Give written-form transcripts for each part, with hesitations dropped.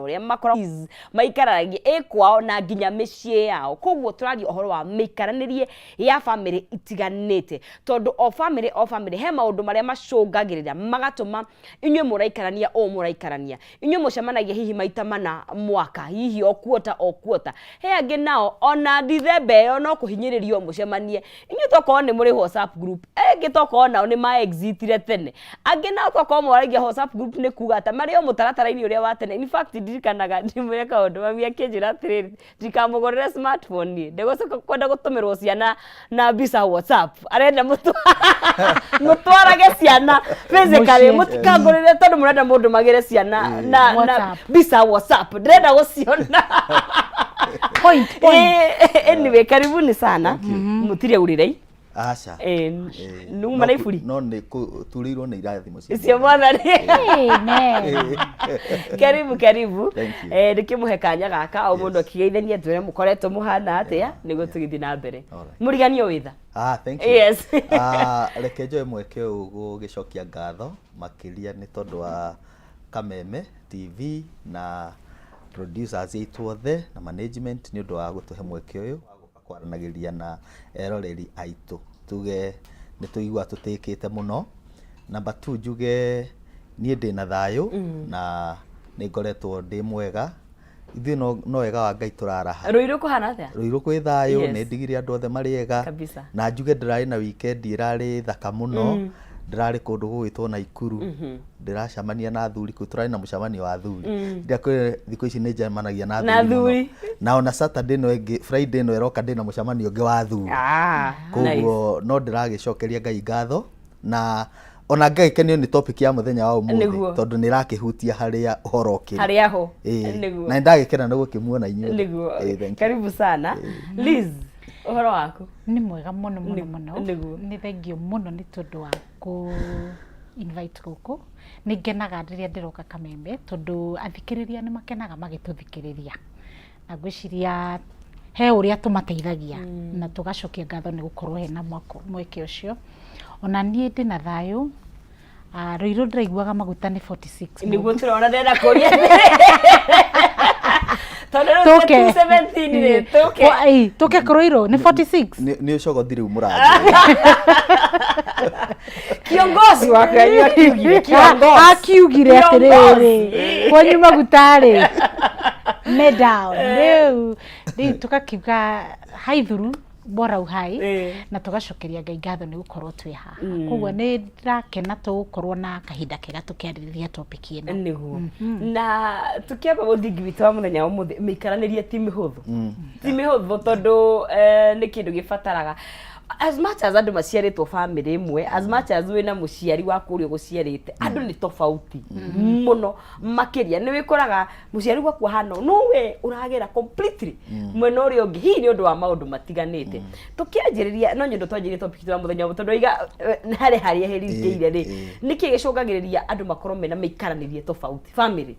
Ũrĩa makoragwo maikaranagia ĩ kwao na nginya mĩciĩ yao. Koguo tũraria ũhoro wa mĩikaranĩrie ya bamĩrĩ itiganĩte, tondũ o bamĩrĩ o bamĩrĩ he maũndũ marĩa macũngagĩrĩra magatũma inyuĩ mũraikarania ũũ mũraikarania. Inyuĩ mũcemanagia hihi maita mana mwaka, hihi o quarter o quarter. He angĩ nao ona Dithemba ĩyo no kũhinyĩrĩrio mũcemanie. Inyuĩ tokorwo nĩ mũrĩ WhatsApp group, angĩ tokorwo nao nĩ ma exitire tene. Angĩ nao tokorwo moragia WhatsApp group nĩ kuga atĩa, marĩ o mũtaratara-inĩ ũrĩa wa tene. In fact ndirikanaga ndĩmwĩre kaũndũ, mami akĩnjĩra atĩrĩrĩ, ndikamũgũrĩre smartphone ĩ, ndegũcoka kwenda gũtũmĩrwo ciana na mbica WhatsApp. Arenda mũtwarage ciana physically, Mũciĩ. Mũtikangũrĩre tondũ mũrenda mũndũ magĩre ciana na WhatsApp. mbica WhatsApp. Ndĩrenda gũciona. Point, point. Anyway, karibuni sana. Mũtirĩ aurĩrei. Aca. Numa na iburi. No nĩ turĩirwo nĩ irathimo cia cia Mwathani. Amen. Karibu, karibu. Thank you. Ndĩkĩmũhe kanya gaka o mũndũ akĩgeithania twĩre mũkoretwo mũhana atĩa nĩguo tũgĩthiĩ na mbere. Alright. Mũriganio wĩtha. Ah, thank you. Yes. Ah, reke njoe mweke ũyũ gũgĩcokia ngatho makĩria nĩ tondũ wa Kameme TV na producers aitũ othe na management nĩ ũndũ wa gũtũhe mweke ũyũ wa gũka kwaranagĩria na eroreri aitũ. Tuge nĩ tũiguaga tũtĩkĩte mũno. Number two, njuge niĩ ndĩna thayũ na nĩ ngoretwo ndĩ mwega. Ithuĩ no wega wa Ngai tũraraha. Rũirũ kũhana atĩa? Rũirũ kwĩ thayũ. Nĩ ndigire andũ othe marĩ ega. Kabisa. Na njuge ndĩrarĩ na weekend ĩrarĩ thaka mũno. Ndĩrarĩ kũndũ gũgwĩtwo Naikuru, ndĩracemania na athuri kũu, tũrarĩ na mũcemanio wa athuri. Ndiakwĩrire thikũ ici nĩ njemanagia na Na athuri mũno. athuri. Na ona Saturday ĩno ĩngĩ, Friday ĩno ĩroka, ndĩna mũcemanio ũngĩ wa athuri. Ah, nice. Koguo no ndĩragĩcokeria Ngai ngatho na ona ngagĩkenio nĩ topic ya mũthenya wa ũmũthĩ tondũ nĩ ĩrakĩhutia harĩa ũhoro ũkĩrĩ. Harĩa ho. Ĩĩ. Na nĩ ndagĩkena nĩ gũkĩmuona inyuĩ. Nĩguo. Ĩĩ, thank you. Karibu sana. Liz, ũhoro waku? Nĩ mwega mũno mũno mũno. Nĩ thengio mũno nĩ tondũ wa kũ invite gũkũ. Nĩ ngenaga rĩrĩa ndĩroka Kameme tondũ athikĩrĩria nĩ makenaga magĩtũthikĩrĩria. Na ngwĩciria he ũrĩa tũmateithagia na tũgacokia ngatho nĩ gũkorwo hena mweke ũcio. Ona niĩ ndĩna thayũ. Ah, Rũirũ ndĩraiguaga maguta nĩ 46. Nĩguo tũrona, ndĩrenda kũria tondũ rĩu 217 rĩ, tũke. Ĩ, tũke kũrũirũ nĩ 46. Nĩ ũcogothi rĩu mũranjĩra. Kiongozi waku yanyu akiugire kiongozi. Akiugire Kiongozi. atĩrĩrĩ, kwanyu maguta rĩ me down rĩu tũkakiuga haithuru bora uhai na tũgacokeria Ngai ngatho nĩ gũkorwo twĩ haha. Koguo nĩ ndĩrakena tũgũkorwo na kahinda kega tũkĩarĩrĩria topic ĩno. Nĩguo, na tũkĩamba mũthingi witũ wa mũthenya wa ũmũthĩ, mĩikaranĩrie ti mĩhũthũ, ti mĩhũthũ, tondũ nĩ kĩndũ gĩbataraga, as much as andũ maciarĩtwo bamĩrĩ ĩmwe, as much as wĩna mũciari waku ũrĩa ũgũciarĩte, andũ nĩ tofauti mũno makĩria. Nĩ wĩkoraga mũciari waku ahana ũũ, no we ũragera completely mwena ũrĩa ũngĩ, hihi nĩ ũndũ wa maũndũ matiganĩte. Tũkĩanjĩrĩria, no nyũndũ twanjĩrĩrie topic ya mũthenya ũmwe, tondũ waiga harĩ harĩa hĩrĩkĩire rĩ, nĩkĩ gĩcũngagĩrĩria andũ makorwo mena mĩikaranĩrie tofauti family?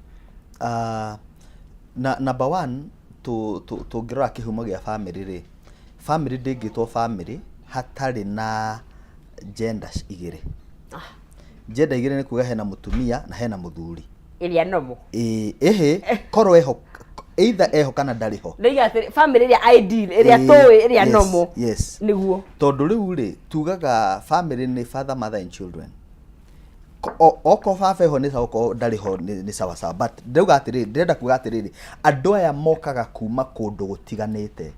Ah, na number one, tũngĩrora kĩhumo gĩa family rĩ, family ndĩngĩtwo family hatarĩ na genders igĩrĩ. Gender igĩrĩ nĩ kuga hena mũtumia na hena mũthuri. Ĩrĩa nomo. Ĩĩ, ĩhĩ, korwo eho, either eho kana ndarĩ ho. Ndaiga atĩrĩ, family ĩrĩa ideal ĩrĩa tũĩ ĩrĩa nomo. Tondũ rĩu rĩ, tugaga family nĩ father, mother and children. Okorwo baba eho nĩ sawa, okorwo ndarĩ ho nĩ sawa sawa, but ndĩrauga atĩrĩrĩ, ndĩrenda kuga atĩrĩrĩ, andũ aya mokaga kuma kũndũ gũtiganĩte.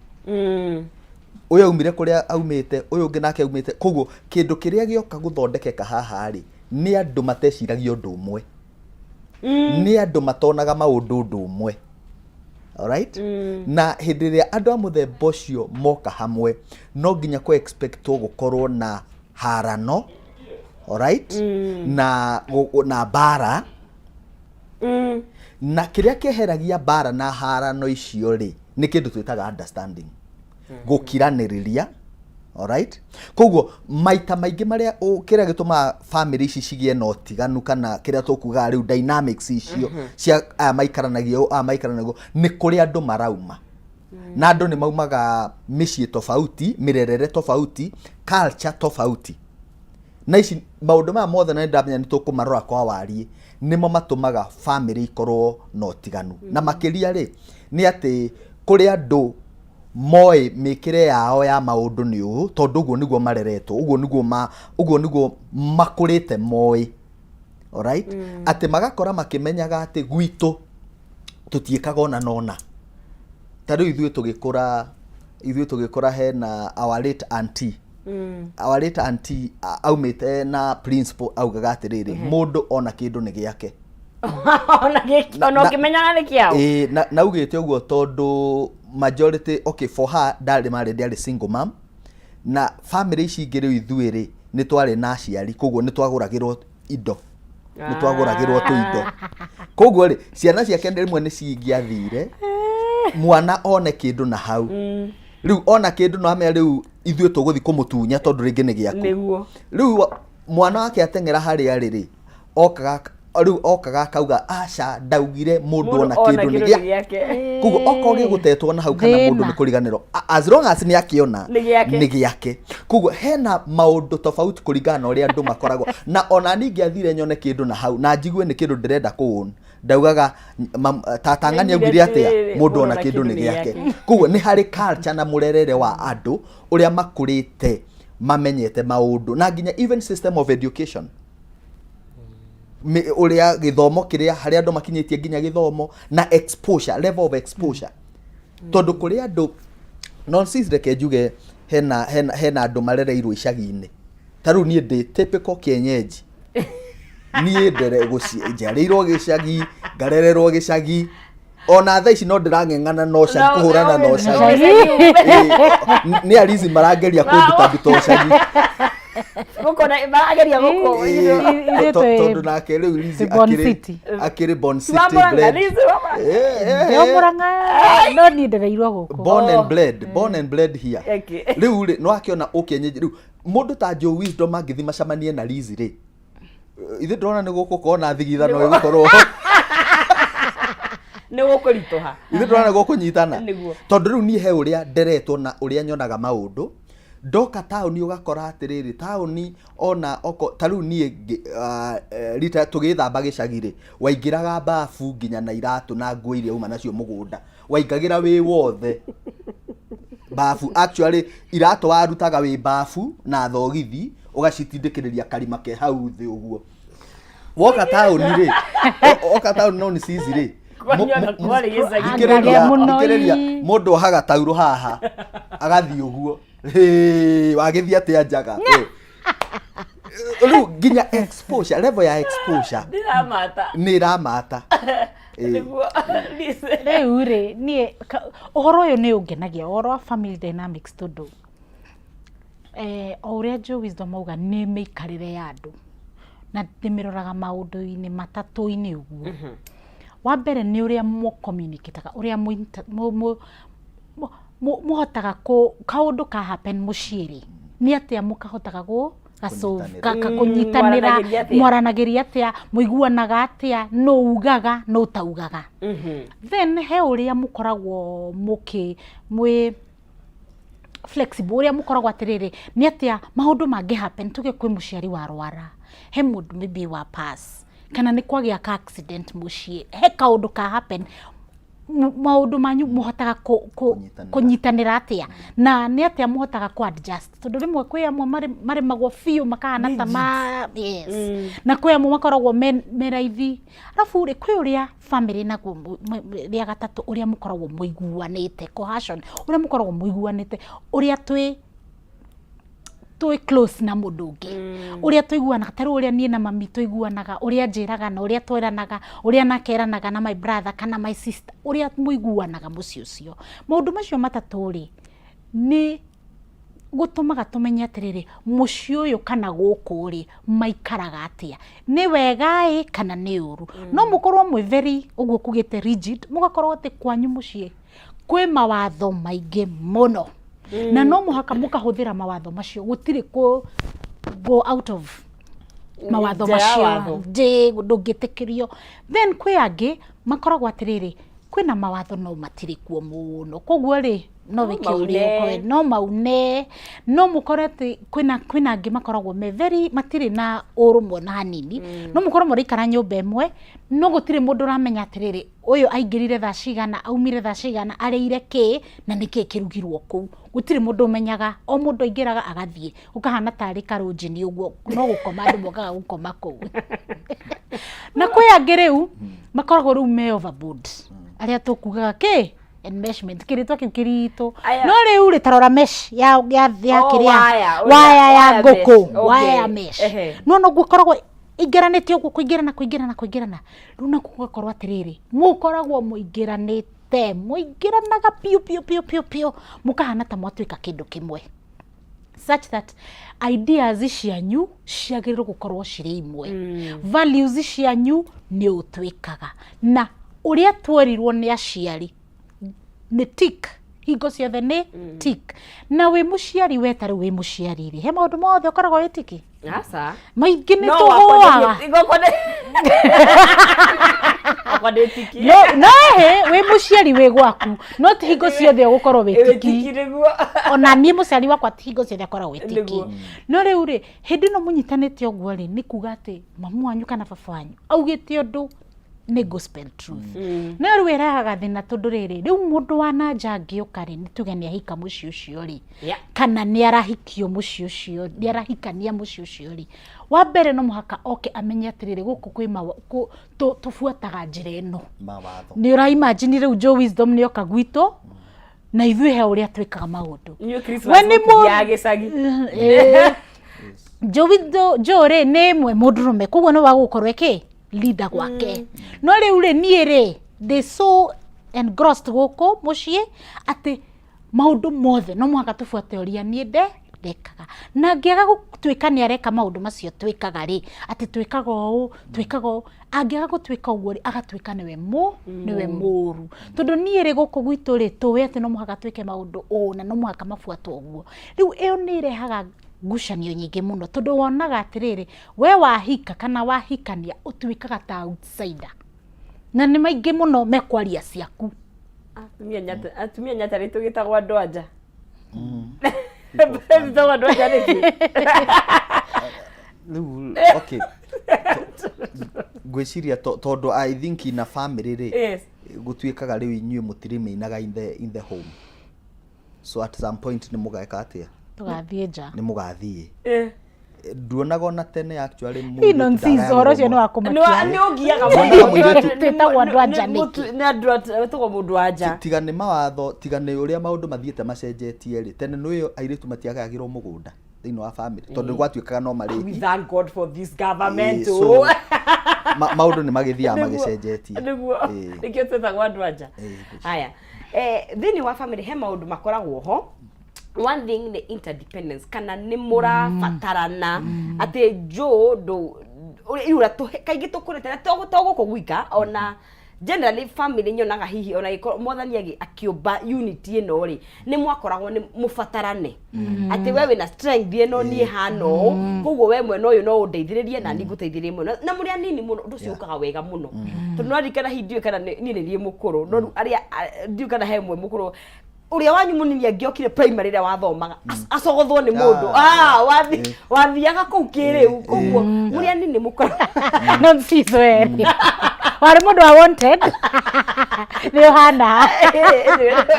Ũyũ aumire kũrĩa aumĩte, ũyũ ũngĩ nake aumĩte, koguo kĩndũ kĩrĩa gĩoka gũthondekeka haha rĩ, nĩ andũ mateciragia ũndũ ũmwe, nĩ andũ matonaga maũndũ ũndũ ũmwe. Alright? Na hĩndĩ ĩrĩa andũ a mũthemba ũcio moka hamwe, no nginya kũ expectwo gũkorwo na harano, alright? Na mbara. Na kĩrĩa kĩeheragia mbara na harano icio rĩ, nĩ kĩndũ twĩtaga understanding, gũkiranĩrĩria, alright? Koguo maita maingĩ marĩa kĩrĩa gĩtũmaga family ici cigĩe na ũtiganu, kana kĩrĩa tũkugaga rĩu dynamics icio cia aya maikaranagia ũũ, aya maikaranagia ũũ, nĩ kũrĩa andũ marauma. Na andũ nĩ maumaga mĩciĩ tofauti, mĩrerere tofauti, culture tofauti. Na ici maũndũ maya mothe, na nĩndamenya nĩ tũkũmarora kwa wariĩ, nĩmo matũmaga famĩlĩ ikorwo na ũtiganu. Na makĩria rĩ, nĩ atĩ kũrĩ andũ moĩ mĩkĩre yao ya maũndũ nĩ ũũ, tondũ ũguo nĩguo mareretwo, ũguo nĩguo ma, ũguo nĩguo makũrĩte moĩ. Alright? Atĩ magakora makĩmenyaga atĩ gwitũ tũtiĩkaga ona na ona. Ta rĩu ithuĩ tũgĩkũra hena our late auntie. Our late auntie aumĩte na principle augaga atĩrĩrĩ, mũndũ ona kĩndũ nĩ gĩake. Ona gĩkĩ, ona ũkĩmenyaga nĩ kĩao. Ĩĩ, na augĩte ũguo tondũ majority, okay, for her ndarĩ marĩ ndiarĩ single mom, na family ici ingĩ rĩu ithuĩ rĩ, nĩ twarĩ na aciari, koguo nĩ twagũragĩrwo indo, nĩ twagũragĩrwo tũindo. Koguo rĩ, ciana ciake rĩmwe nĩ cingĩathire mwana one kĩndũ na hau rĩu ona kĩndũ no amenya rĩu ithuĩ tũgũthiĩ kũmũtunya tondũ rĩngĩ nĩ gĩaku. Rĩu mwana wake ateng'era harĩa rĩ, okaga rĩu okaga akauga, "Aca, ndaugire mũndũ ona kĩndũ nĩ gĩa." Gĩake. Koguo okorwo gĩgũtetwo na hau kana mũndũ Thĩna. nĩ kũriganĩrwo, as long as nĩ akĩona Nĩ gĩake. nĩ gĩake. Koguo hena maũndũ tofauti kũringana na ũrĩa andũ makoragwo. Na ona niĩ ingĩathire nyone kĩndũ na hau na njigue nĩ kĩndũ ndĩrenda kũũn, ndaugaga, "Tata ng'ani augire atĩa? Atĩrĩrĩ, Mũndũ ona kĩndũ nĩ gĩake." Koguo nĩ harĩ culture na mũrerere wa andũ ũrĩa makũrĩte mamenyete maũndũ, na nginya even system of education, ũrĩa gĩthomo kĩrĩa harĩa andũ makinyĩtie nginya gĩthomo na exposure, level of exposure, tondũ kũrĩ andũ nonsense. Reke njuge hena andũ marereirwo icagi-inĩ. Ta rĩu niĩ ndĩ typical kienyeji, niĩ ndere njiarĩirwo gĩcagi, ngarererwo gĩcagi, ona thaa ici no ndĩrang'eng'ana na ũcagi, kũhũrana na ũcagi. Ĩĩ, nĩ arici marangeria kũnduta ũcagi. Gũkũ marageria gũkũ. Ithuĩ Tondũ nake rĩu Lizzy twĩ Born akĩrĩ City. Akĩrĩ Born City Wa Murang'a, bled. Lizzy wa Murang'a. Ndĩ o Murang'a, no niĩ ndereirwo gũkũ. Born and bled, born and bled here. Rĩu rĩ, no akĩona ũkĩenyeji rĩu mũndũ ta Joe Wisdom angĩthiĩ macemanie na Lizzy rĩ, ithuĩ ndĩrona nĩ gũkũkorwo na thigithano ĩgũkorwo. Nĩ gũkũritũha. Ithuĩ ndĩrona gũkũnyitana. Tondũ rĩu niĩ he ũrĩa nderetwo na ũrĩa nyonaga maũndũ, ndoka taũni ũgakora atĩrĩrĩ, taũni ona oko ta rĩu niĩ rita tũgĩthamba gĩcagi rĩ, waingĩraga babu nginya na iratũ na nguo iria uma nacio mũgũnda, waingagĩra wĩ wothe babu. Actually iratũ warutaga wĩ babu na thogithi ũgacitindĩkĩrĩria karima ke hau thĩ ũguo. Woka taũni rĩ, oka taũni no nĩ cici rĩ. Kwanyu kwarĩ gĩcagi. Thikĩrĩria, Mũno thikĩrĩria, ii. Mũndũ ohaga taurũ haha agathiĩ ũguo. Hĩ, wagĩthiĩ atĩa njaga? Rĩu nginya exposure, level ya exposure Ndiramata. Nĩ ĩramata. Ĩĩ. Nĩguo Lizzy. Rĩu rĩ, niĩ ũhoro ũyũ nĩ ũngenagia, ũhoro wa family dynamics, tondũ o ũrĩa Joe Wisdom auga, nĩ mĩikarĩre ya andũ, na ndĩmĩroraga maũndũ-inĩ matatũ-inĩ ũguo. Wa mbere nĩ ũrĩa mũ communicate-aga, ũrĩa mũhotaga kũ kaũndũ ka happen mũciĩ rĩ, nĩ atĩa mũkahotaga gũ gasolve? Kũnyitanĩra. Kũnyitanĩra. Mwaranagĩria atĩa? Mwaranagĩria atĩa, mũiguanaga atĩa, nũ ugaga, nũ ũtaugaga. Then he ũrĩa mũkoragwo mũkĩ mwĩ flexible, ũrĩa mũkoragwo atĩrĩrĩ, nĩ atĩa maũndũ mangĩ happen, tuge kwĩ mũciari warwara, he mũndũ maybe wa pass, kana nĩ kwagĩa ka accident mũciĩ, he kaũndũ ka happen, maũndũ manyu mũhotaga Kũnyitanĩra. Kũnyitanĩra atĩa, na nĩ atĩa mũhotaga kũ adjust, tondũ rĩmwe kwĩ amwe maremagwo biũ makahana ta ma yes, na kwĩ amwe makoragwo me raithi. Arabu rĩ, kwĩ ũrĩa family naguo rĩa gatatũ, ũrĩa mũkoragwo mũiguanĩte, cohesion, ũrĩa mũkoragwo mũiguanĩte, ũrĩa twĩ close na mũndũ ũngĩ, ũrĩa tũiguanaga. Ta rĩu ũrĩa niĩ na mami tũiguanaga, ũrĩa njĩraga na ũrĩa tweranaga, ũrĩa nake eranaga na my brother kana my sister, ũrĩa mũiguanaga mũciĩ ũcio. Maũndũ macio matatũ rĩ, nĩ gũtũmaga tũmenye atĩrĩrĩ, mũciĩ ũyũ kana gũkũ rĩ, maikaraga atĩa, nĩ wega ĩ kana nĩ ũru. No mũkorwo mwĩ very ũguo kugĩte rigid, mũgakorwo atĩ kwanyu mũciĩ kwĩ mawatho maingĩ mũno, na no mũhaka mũkahũthĩra mawatho macio, gũtirĩ kũ go out of mawatho Nja ya macio. watho. Ndĩ ndũngĩtĩkĩrio. Then kwĩ angĩ makoragwo atĩrĩrĩ, kwĩ Kwĩna mawatho no matirĩ kuo mũno, koguo rĩ no No wĩke maune. ũrĩa ũkwenda, no maune, no mũkore atĩ kwĩna angĩ makoragwo me very matirĩ na ũrũmwe ona hanini, no mũkorwo mũraikara nyũmba ĩmwe no gũtirĩ mũndũ ũramenya atĩrĩrĩ, ũyũ aingĩrire thaa cigana, aumire thaa cigana, arĩire kĩ na nĩkĩ kĩrugirwo kũu. Gũtirĩ mũndũ ũmenyaga, o mũndũ aingĩraga agathiĩ, gũkahana tarĩ karũnjini ũguo, no gũkoma andũ mokaga gũkoma kũu. Na kwĩ angĩ rĩu makoragwo rĩu me overboard, arĩa tũkugaga kĩ enmeshment, kĩrĩtwa kĩu kĩritũ. Aya. No rĩu rĩ, ta rora mesh ya Oh, kĩrĩa, waya, ũrĩa- waya ya waya mesh. ngũkũ, Okay. waya ya mesh. Ehe. No noguo ĩkoragwo ĩingĩranĩte ũguo, kũingĩrana, kũingĩrana, kũingĩrana. Rĩu nakuo gũgakorwo atĩrĩrĩ, mũkoragwo mũingĩranĩte, mũingĩranaga biũ biũ biũ biũ biũ, mũkahana ta mwatuĩka kĩndũ kĩmwe. Such that ideas cianyu ciagĩrĩirwo gũkorwo cirĩ imwe. Values cianyu nĩ ũtwĩkaga. Na ũrĩa twerirwo nĩ aciari nĩ tick, hingo ciothe nĩ tick. Na wĩ mũciari, we ta rĩu wĩ mũciari rĩ, he maũndũ mothe ũkoragwo wĩ tiki? Aca. Maingĩ nĩ No wakwa tũgũaga. Wakwa ndĩ tiki. No ĩhĩ, wĩ mũciari wĩ gwaku, no ti hingo ciothe ũgũkorwo wĩ Wĩ tiki. tiki nĩguo. Ona niĩ mũciari wakwa ti hingo ciothe akoragwo wĩ tiki. Nĩguo. No rĩu rĩ, hĩndĩ ĩno mũnyitanĩte ũguo rĩ, nĩ kuga atĩ mamu wanyu kana baba wanyu augĩte ũndũ nĩ gospel truth. No rĩu ĩrehaga thĩna tondũ rĩrĩ, rĩu mũndũ wa na nja angĩũka rĩ, nĩ tuge nĩ ahika mũciĩ ũcio rĩ, kana nĩ arahikio mũciĩ ũcio, nĩ arahikania mũciĩ ũcio rĩ, wa mbere no mũhaka oke amenye atĩrĩrĩ, gũkũ kwĩ tũbuataga njĩra ĩno. Mawatho. Nĩ ũra imagine rĩu Joe Wisdom nĩ oka gwitũ, na ithuĩ he ũrĩa twĩkaga maũndũ. Inyuĩ Christmas We nĩ mũtithiaga gĩcagi. Joe Wisdom, Joe rĩ nĩ ĩmwe mũndũrũme, koguo nĩ wa gũkorwo ĩkĩ leader gwake. No rĩu rĩ, niĩ rĩ, ndĩ so engrossed gũkũ mũciĩ atĩ maũndũ mothe no mũhaka tũbuate ũrĩa niĩ ndekaga. Na angĩaga gũtuĩka nĩ areka maũndũ macio twĩkaga rĩ, atĩ twĩkaga ũũ, twĩkaga ũũ, angĩaga gũtuĩka ũguo rĩ, agatuĩka nĩwe mũru. Tondũ niĩ rĩ, gũkũ gwitũ rĩ, tũĩ atĩ no mũhaka twĩke maũndũ ũũ na no mũhaka mabuatwo ũguo. Rĩu ĩyo nĩ ĩrehaga ngucanio nyingĩ mũno, tondũ wonaga atĩrĩrĩ, we wahika kana wahikania ũtuĩkaga ta outsider. Na nĩ maingĩ mũno mekwaria ciaku. Atumia nyata rĩ tũgĩtagwo andũ anja. Tũgĩtagwo andũ anja nĩkĩ? Rĩu, okay. Ngwĩciria tondũ I think in a family rĩ, gũtuĩkaga rĩu inyuĩ mũtirĩmainaga in the home. So at some point nĩ mũgeka atĩa? Tũgathiĩ nja. Nĩ mũgathiĩ. Nduonaga ona tene actually Ĩ nonsense, ũhoro ũcio nĩ wa kũmakia. Nĩ ũngiaga Nduonaga mũirĩtu- Twĩtagwo andũ anja nĩkĩ? Nĩ andũ wĩtagwo mũndũ wa nja. Tiga nĩ mawatho, tiga nĩ ũrĩa maũndũ mathiĩte macenjetie rĩ, tene nĩ airĩtu matiagayagĩrwo mũgũnda thĩinĩ wa family, tondũ gwatuĩkaga no We marĩhi. thank God for this government. So, maũndũ nĩ magĩthiaga magĩcenjetie. Nĩguo. Nĩkĩo twĩtagwo andũ anja. Haya. Thĩinĩ wa family he maũndũ makoragwo ho. One thing nĩ interdependence, kana nĩ mũrabatarana atĩ Joe ndũ ũrĩa kaingĩ tũkũrĩte na to gũkũ gwika, ona generally family nyonaga hihi ona gĩkorwo mwathani akĩũmba unity ĩno rĩ, nĩ mwakoragwo nĩ mũbatarane atĩ we wĩna strength ĩno, niĩ hana ũũ, koguo we mwena ũyũ no ũndeithĩrĩrie na niĩ ngũteithĩrĩrie mwena, na mũrĩ anini mũno ũndũ ũcio ũkaga wega mũno, tondũ no ririkana hihi ndiũĩ kana niĩ nĩ niĩ mũkũrũ, no rĩu arĩa ndiũĩ kana he mwe mũkũrũ ũrĩa wanyu mũnini angĩokire primary ĩrĩa wathomaga acogothwo nĩ mũndũ. Wathiaga kũu kĩrĩu, koguo mũrĩ anini mũkũrũ. Nonsense, we warĩ mũndũ wa wanted, nĩ ũhana.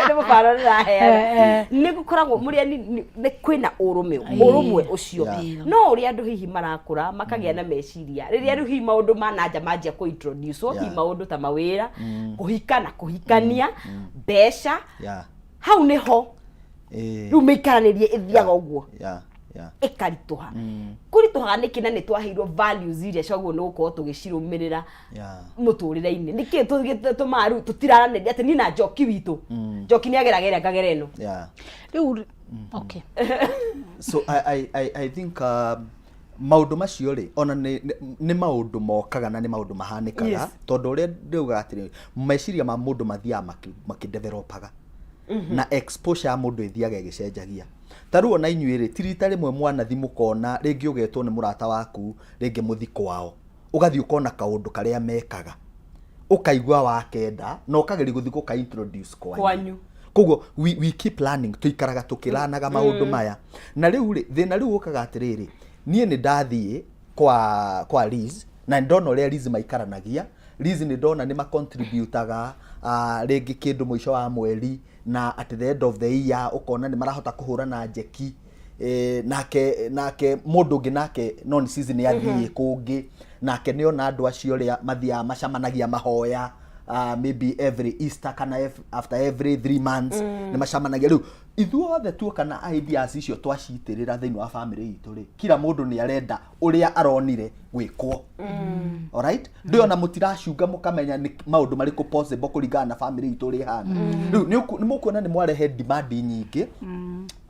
Nĩ mũbano ndĩraheana, nĩ gũkoragwo mũrĩ anini nĩ kwĩna ũrũme ũrũmwe ũcio, no ũrĩa andũ hihi marakũra makagĩa na meciria, rĩrĩa rĩu hihi maũndũ ma nanja manjia kũ introduce hihi maũndũ ta mawĩra, kũhika na kũhikania, mbeca, hau nĩho rĩu mĩikaranĩrie ĩthiaga ũguo ĩkaritũha. Kũritũhaga nĩkĩ? Na nĩ twaheirwo values iria ciagĩrĩirwo nĩ gũkorwo tũgĩcirũmĩrĩra mũtũrĩre-inĩ. Nĩkĩ tũmaga rĩu tũtiraranĩria atĩ niĩ na Njoki witũ, Njoki nĩ ageraga ĩrĩa ngagera ĩno? Rĩu okay. So I think maũndũ macio rĩ, ona nĩ maũndũ mokaga na nĩ maũndũ mahanĩkaga, tondũ ũrĩa ndĩugaga atĩrĩ, meciria ma mũndũ mathiaga makĩdevelopaga na exposure ya mũndũ ĩthiaga ĩgĩcenjagia. Ta rĩu ona inyuĩ rĩ, ti rita rĩmwe mwanathi mũkona rĩngĩ ũgetwo nĩ mũrata waku, rĩngĩ mũthi kwao, ũgathiĩ ũkona kaũndũ karĩa mekaga. Ũkaigua wakenda na ũkageria gũthiĩ gũka introduce kwanyu. Kwanyu. Koguo we keep learning, tũikaraga tũkĩranaga maũndũ maya. Na rĩu rĩ, thĩna rĩu ũkaga atĩrĩrĩ, niĩ nĩ ndathiĩ kwa Liz na nĩ ndona ũrĩa Liz maikaranagia. Liz nĩ ndona nĩ macontributaga rĩngĩ kĩndũ mũico wa mweri, na at the end of the year ũkona nĩ marahota kũhũrana njeki. Nake mũndũ ũngĩ nake non season nĩ athiĩ kũngĩ, nake nĩ ona andũ acio ũrĩa mathiaga macamanagia mahoya, maybe every Easter kana after every 3 months nĩ macamanagia. Rĩu ithuothe tuoka na ideas icio twacitĩrĩra thĩinĩ wa family itũ rĩ, kila mũndũ nĩ arenda ũrĩa aronire gwĩkwo. Alright, ndũĩ ona mũtiracunga mũkamenya nĩ maũndũ marĩkũ possible kũringana na family itũ ũrĩa ĩhana. Rĩu nĩ mũkuona nĩ mwarehe demand nyingĩ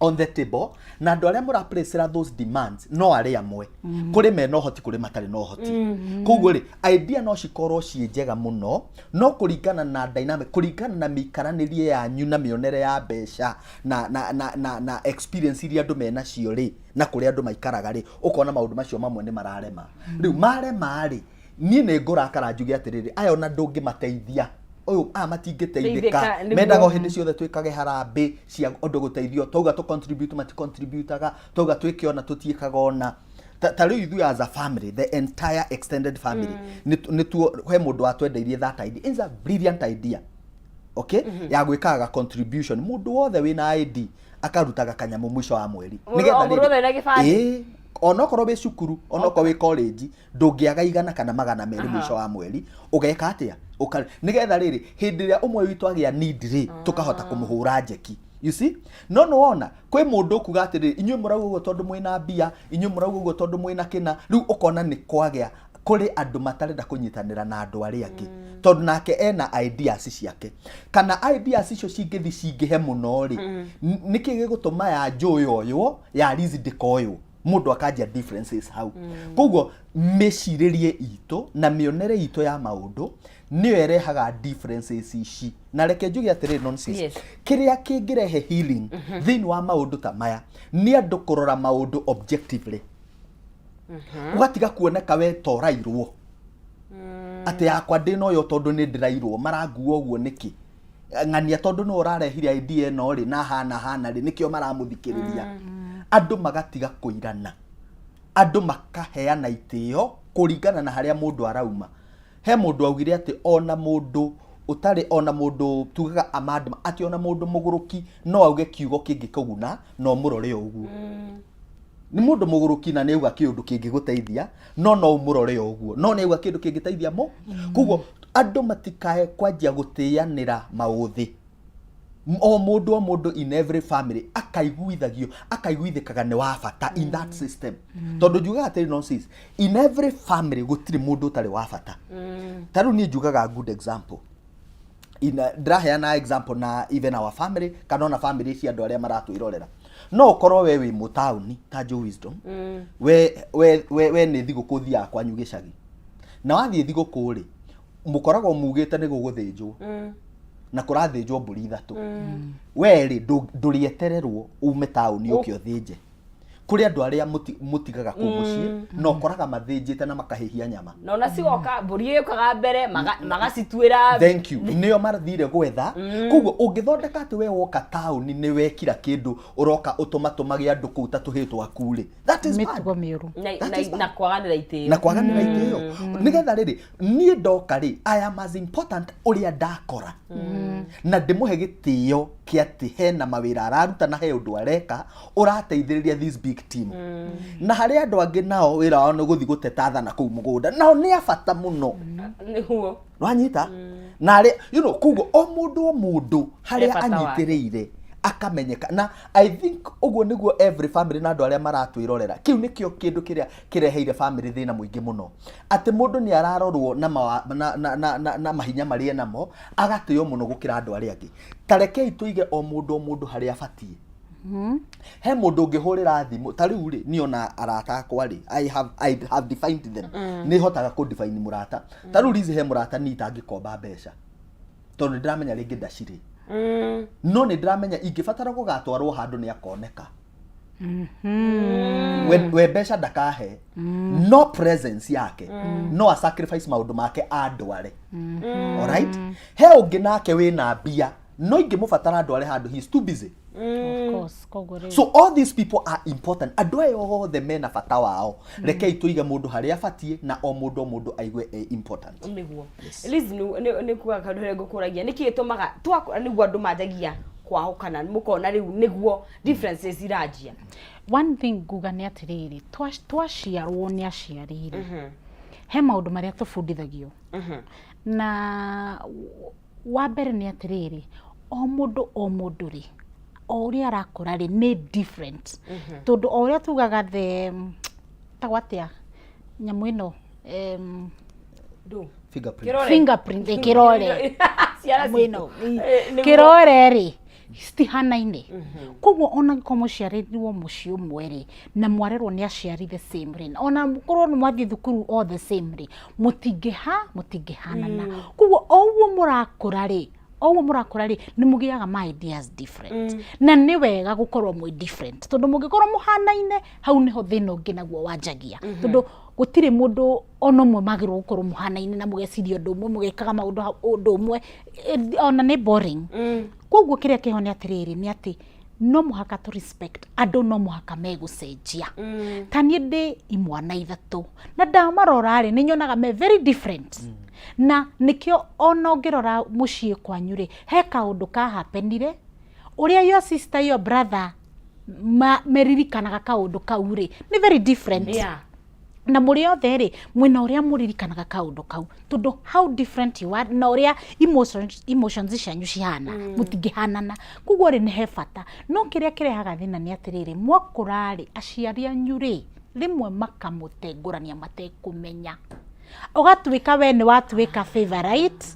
on the table, na andũ arĩa mũraplacera those demands no arĩa amwe kũrĩ mena ũhoti, kũrĩ matarĩ na ũhoti. Koguo rĩ, idea no cikorwo ciĩ njega mũno, no kũringana na dynamic, kũringana na mĩikaranĩrie yanyu na mĩonere ya mbeca na experience iria andũ menacio rĩ, na kũrĩa andũ maikaraga rĩ, ũkona maũndũ macio mamwe nĩ mararema. Rĩu marema rĩ, niĩ nĩ ngũrakara njuge atĩrĩrĩ, aya ona ndũngĩmateithia, ũyũ aya matingĩteithĩka. Teithĩka, nĩguo. Mendaga o hĩndĩ ciothe twĩkage harambĩ cia ũndũ gũteithio. Twauga tũ contribute, mati contributaga. Twauga twĩke ona, tũtiĩkaga ona. Ta rĩu ithuĩ as a family, the entire extended family, nĩ tuo he mũndũ watwendeirie that idea. It's a brilliant idea, okay, ya gwĩkaga contribution, mũndũ wothe wĩna ID akarutaga kanyamũ mũico wa mweri. O mũndũ wothe wĩna gĩbandĩ? Ĩĩ, onokorwo wĩ cukuru, onokorwo wĩ college, ndũngĩaga 100 kana 200 mũico wa mweri. Ũgeka atĩa? Nĩgetha rĩrĩ, hĩndĩ ĩrĩa ũmwe witũ agĩa need rĩ, tũkahota kũmũhũra njeki, you see. No nĩwona kwĩ mũndũ ũkuga atĩrĩrĩ, inyuĩ mũrauga ũguo tondũ mwĩna mbia, inyuĩ mũrauga ũguo tondũ mwĩna kĩna. Rĩu ũkona nĩ kwagĩa kũrĩ andũ matarenda kũnyitanĩra na andũ arĩa angĩ, tondũ nake ena ideas ciake, kana ideas icio cingĩthi cingĩhe mũno rĩ, nĩkĩ gĩgũtũma ya Joe yoywo, ya Liz ndĩkoywo? Mũndũ akanjia differences hau. Koguo mĩcirĩrie itũ na mĩonere itũ ya maũndũ nĩyo ĩrehaga differences ici. Na reke njuge atĩrĩrĩ, nonsense, kĩrĩa kĩngĩrehe healing thĩinĩ wa maũndũ ta maya nĩ andũ kũrora maũndũ objectively. Ũgatiga kuoneka we ta ũrairwo atĩ yakwa ndĩnoyo tondũ nĩ ndĩrairwo, marangua ũguo nĩkĩ, ng'ania tondũ nĩ ũrarehire idea ĩno rĩ, na hana hana rĩ, nĩkĩo maramũthikĩrĩria. Andũ magatiga kũirana, andũ makaheana itĩo kũringana na harĩa mũndũ arauma. He mũndũ augire atĩ ona mũndũ ũtarĩ, ona mũndũ tugaga amandma, atĩ ona mũndũ mũgũrũki no auge kiugo kĩngĩkũguna na ũmũrore o ũguo. Nĩ mũndũ mũgũrũki na nĩ auga kĩũndũ kĩngĩgũteithia, no ũmũrore o ũguo, no nĩ auga kĩndũ kĩngĩteithia mũ. Koguo andũ matikae kwanjia gũtĩanĩra maũthĩ. O mũndũ o mũndũ in every family akaiguithagio, akaiguithĩkaga nĩ wa bata in that system. Tondũ njugaga atĩrĩ, no sis, in every family gũtirĩ mũndũ ũtarĩ wa bata. Ta rĩu niĩ njugaga good example, ndĩraheana example na even our family kana ona family cia andũ arĩa maratwĩrorera. No ũkorwo we wĩ mũtaũni ta Joe Wisdom, we nĩ thigũkũ thiaga kwanyu gĩcagi, na wathiĩ thigũkũ rĩ, mũkoragwo mugĩte nĩ gũgũthĩnjwo na kũrathĩnjwo mbũri ithatũ. We rĩ, ndũrĩetererwo ume taũni ũke ũthĩnje. Kũrĩ andũ arĩa mũtigaga kũu mũciĩ na ũkoraga mathĩnjĩte na makahĩhia nyama. Na ona cigoka, mbũri ĩũkaga mbere, magacituĩra. Thank you, nĩo mathire gwetha. Koguo ũngĩthondeka atĩ we woka taũni nĩ wekira kĩndũ, ũroka ũtũmatũmage andũ kũu ta tũhĩ twaku rĩ, that is bad. Mĩtugo mĩũru. That is bad. Na kwaganĩra itĩo. Na kwaganĩra itĩo, nĩgetha rĩrĩ, niĩ ndoka rĩ, I am as important ũrĩa ndakora, na ndĩmũhe gĩtĩo kĩa atĩ hena mawĩra araruta na he ũndũ areka ũrateithĩrĩria this big team. Na harĩ andũ angĩ nao wĩra wao nĩ gũthiĩ gũteta thana kũu mũgũnda, nao nĩ a bata mũno. Wanyita na arĩa koguo o mũndũ o mũndũ harĩa bata wake. Anyitĩrĩire akamenyeka. Na I think ũguo nĩguo every family na andũ arĩa maratwĩrorera, kĩu nĩkĩo kĩndũ kĩrĩa kĩreheire family thĩna mũingĩ mũno, atĩ mũndũ nĩ ararorwo na mahinya marĩa enamo, agatĩo mũno gũkĩra andũ arĩa angĩ. Ta rekei tũige o mũndũ o mũndũ harĩa abatiĩ. He mũndũ ũngĩhũrĩra thimũ, ta rĩu rĩ, niĩ ona arata akwa rĩ, I have defined them. Nĩ hotaga kũ define mũrata. Ta rĩu Liz, he mũrata niĩ itangĩkomba mbeca, tondũ nĩ ndĩramenya rĩngĩ ndacirĩ, no nĩ ndĩramenya ingĩbatara gũgatwarwo handũ nĩ akoneka. We mbeca ndakahe, no presence yake no a sacrifice maũndũ make andware. Alright, he ũngĩ nake wĩna mbia, no ingĩmũbatara andware handũ, he is too busy. Of course, koguo rĩu So all these people are important. Andũ aya othe mena bata wao. Rekei tũige mũndũ harĩa abatiĩ, na o mũndũ o mũndũ aigue e important. Nĩguo, Liz, nĩ kuga kaũndũ harĩa ngũkũragia, nĩkĩ gĩtũmaga twakũra nĩguo andũ manjagia kwahũkana, mũkona rĩu nĩguo differences iranjia? One thing nguga nĩ atĩrĩrĩ, twaciarwo nĩ aciari rĩ, he maũndũ marĩa tũbundithagio, na wa mbere nĩ atĩrĩrĩ, o mũndũ o mũndũ rĩ, o ũrĩa arakũra rĩ, nĩ different, tondũ o ũrĩa tugaga the tagwo atĩa nyamũ ĩno, Ndũ. Fingerprint. Kĩrore. Fingerprint, kĩrore. Ciana nyamũ ĩno. citũ. Nĩguo. Kĩrore rĩ, citihanaine. Koguo ona angĩkorwo mũciarĩrirwo mũciĩ ũmwe rĩ, na mwarerwo nĩ aciari the same rĩ, ona korwo nĩ mwathiĩ thukuru all the same rĩ, mũtingĩhanana. Koguo o ũguo mũrakũra rĩ, o ũguo mũrakũra rĩ, nĩ mũgĩaga ma ideas different, na nĩ wega gũkorwo mwĩ different, tondũ mũngĩkorwo mũhanaine, hau nĩho thĩna ũngĩ naguo wanjagia, tondũ gũtirĩ mũndũ ona ũmwe magĩrĩirwo gũkorwo mũhanaine na mũgeciria ũndũ ũmwe, mũgekaga maũndũ ũndũ ũmwe. Ona nĩ boring. Koguo kĩrĩa kĩho nĩ atĩrĩrĩ, nĩ atĩ no mũhaka tũ respect andũ, no mũhaka megũcenjia. Ta niĩ ndĩ imwana 3, na ndamarora rĩ, nĩ nyonaga me very different, na nĩkĩo ona ũngĩrora mũciĩ kwanyu rĩ, he kaũndũ kahapenire, ũrĩa your sister, your brother meririkanaga kaũndũ kau rĩ, nĩ very different. Na mũrĩ othe rĩ, mwĩna ũrĩa mũririkanaga kaũndũ kau, tondũ how different you are na ũrĩa emotions cianyu cihana, mũtingĩhanana. Koguo rĩ, nĩ he bata, no kĩrĩa kĩrehaga thĩna nĩ atĩrĩrĩ, mwakũra rĩ, aciari anyu rĩ, rĩmwe makamũtengũrania matekũmenya, ũgatuĩka we nĩ watuĩka favorite,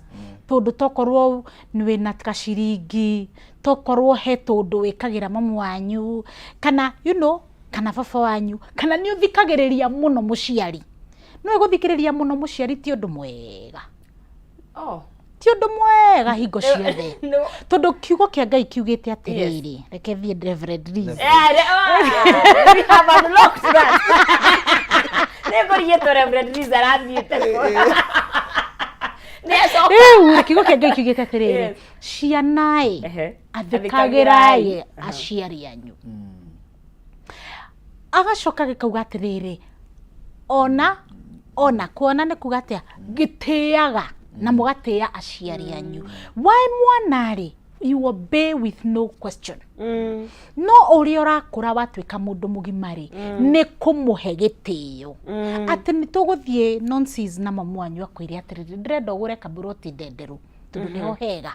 tondũ tokorwo nĩ wĩna kaciringi, tokorwo he tũndũ wĩkagĩra mamu wanyu, kana you know kana baba wanyu, kana nĩ ũthikagĩrĩria mũno mũciari. No gũthikĩrĩria mũno mũciari ti ũndũ mwega. Oh. Ti ũndũ mwega hingo ciothe. No. Tondũ kiugo kĩa Ngai kiugĩte atĩrĩrĩ, reke thiĩ, Reverend Liz. Yeah, we have unlocked that. Nĩ ngũrigĩtwo Reverend Liz arathiĩte. Nĩ acoka. Rĩu kiugo kĩa Ngai kiugĩte atĩrĩrĩ, cianaĩ, athĩkagĩrai aciari anyu. Agacoka gĩkauga atĩrĩrĩ, ona kuona nĩ kuga atĩa, gĩtĩaga na mũgatĩa aciari anyu. Why mwana rĩ, you obey with no question. No ũrĩa ũrakũra watuĩka mũndũ mũgima rĩ, nĩ kũmũhe gĩtĩo, atĩ nĩ tũgũthiĩ nonsense na mamu wanyu akwĩre atĩrĩrĩ, ndĩrenda ũgũre kaburoti ndenderũ, tondũ nĩho hega,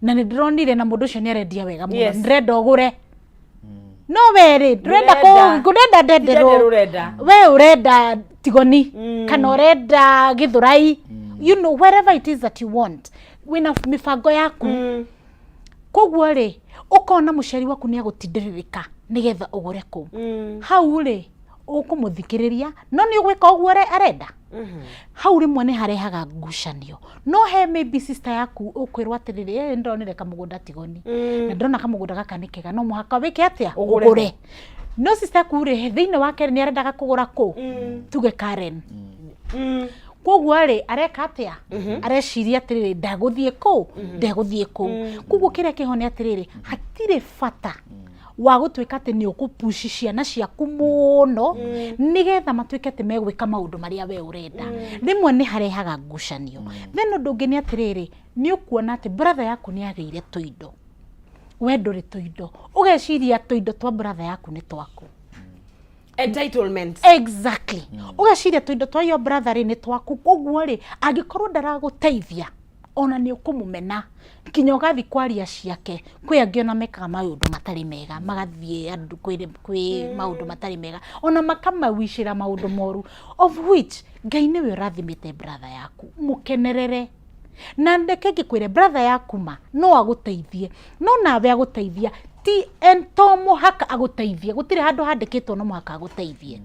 na nĩ ndĩronire na mũndũ ũcio nĩ arendia wega mũno. Ndĩrenda ũgũre, no we rĩ, ndũrenda. Ndũrenda. Kũrenda ndenderũ. Ndenderũ ũrenda. We ũrenda tigoni kana ũrenda gĩthũrai, wherever it is that you want, wĩna mĩbango yaku. Koguo rĩ, ũkona mũciari waku nĩ agũtindĩrĩrĩka nĩgetha ũgũre kũu. Hau rĩ, ũkũmũthikĩrĩria, no nĩ ũgwĩka ũguo arenda. Hau rĩmwe nĩ harehaga ngucanio. No he maybe sister yaku ũkwĩrwo atĩrĩrĩ, ndĩronire kamũgũnda tigoni, na ndĩrona kamũgũnda gaka nĩ kega, no mũhaka wĩke atĩa? Ũgũre. Ũgũre. No sister yaku rĩ, thĩinĩ wake nĩ arendaga kũgũra kũ tuge Karen. Koguo rĩ, areka atĩa? Areciria atĩrĩrĩ, ndagũthiĩ kũu, ndegũthiĩ kũu. Koguo kĩrĩa kĩho nĩ atĩrĩrĩ, hatirĩ bata wa gũtuĩka atĩ nĩ ũkũpushi ciana ciaku mũno nĩgetha matuĩke atĩ megwĩka maũndũ marĩa we ũrenda. Rĩmwe nĩ harehaga ngucanio. Then ũndũ ũngĩ nĩ atĩrĩrĩ, nĩ ũkuona atĩ brother yaku nĩ agĩire tũindo, we ndũrĩ tũindo, ũgeciria tũindo twa brother yaku nĩ twaku. Entitlement. Exactly. Ũgeciria tũindo twa your brother rĩ, nĩ twaku. Koguo rĩ, angĩkorwo ndaragũteithia, ona nĩ ũkũmũmena, nginya ũgathiĩ kwaria ciake kwĩ angĩ ona mekaga maũndũ matarĩ mega, magathiĩ andũ kwĩ maũndũ matarĩ mega, ona makamawicĩra maũndũ moru, of which Ngai nĩwe ũrathimĩte brother yaku, mũkenerere. Na reke ngĩkwĩre, brother yaku ma no agũteithie, no nawe agũteithia ti en to mũhaka agũteithie. Gũtirĩ handũ handĩkĩtwo no mũhaka agũteithie,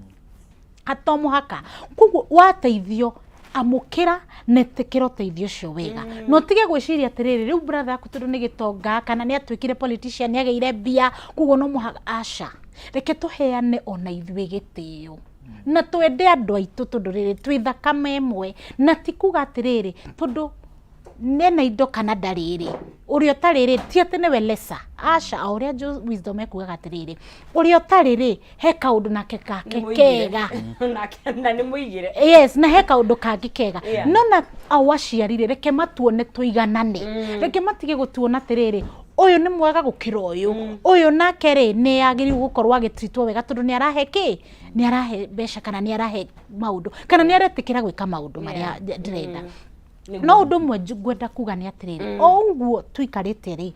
to mũhaka. Koguo wateithio, Amũkĩra na ĩtĩkĩra ũteithio ũcio wega, na ũtige gwĩciria atĩrĩrĩ, rĩu brother yaku tondũ nĩ gĩtonga kana nĩ atuĩkire politician, nĩ agĩire mbia, koguo no mũhaka. Aca, reke tũheane ona ithuĩ gĩtĩo na twende andũ aitũ, tondũ rĩrĩ twĩ thakame ĩmwe. Na ti kuga atĩrĩrĩ, tondũ nena indo kana ndarĩ rĩ, ũrĩa ũtarĩ rĩ, ti atĩ nĩwe lesser. Aca, o ũrĩa Wisdom ekugaga atĩrĩrĩ, ũrĩa ũtarĩ rĩ, he kaũndũ nake gake kega. Nake na nĩ mũigĩre. Yes, na he kaũndũ kangĩ kega. No na au aciari rĩ, reke matuone tũiganane. Reke matige gũtuona atĩrĩrĩ, ũyũ nĩ mwega gũkĩra ũyũ, ũyũ nake rĩ, nĩ agĩrĩirwo gũkorwo agĩtritwo wega tondũ nĩ arahe kĩ, nĩ arahe mbeca kana nĩ arahe maũndũ kana nĩ aretĩkĩra gwĩka maũndũ marĩa ndĩrenda. No ũndũ ũmwe ngwenda kuga nĩ atĩrĩrĩ, o ũguo tũikarĩte rĩ,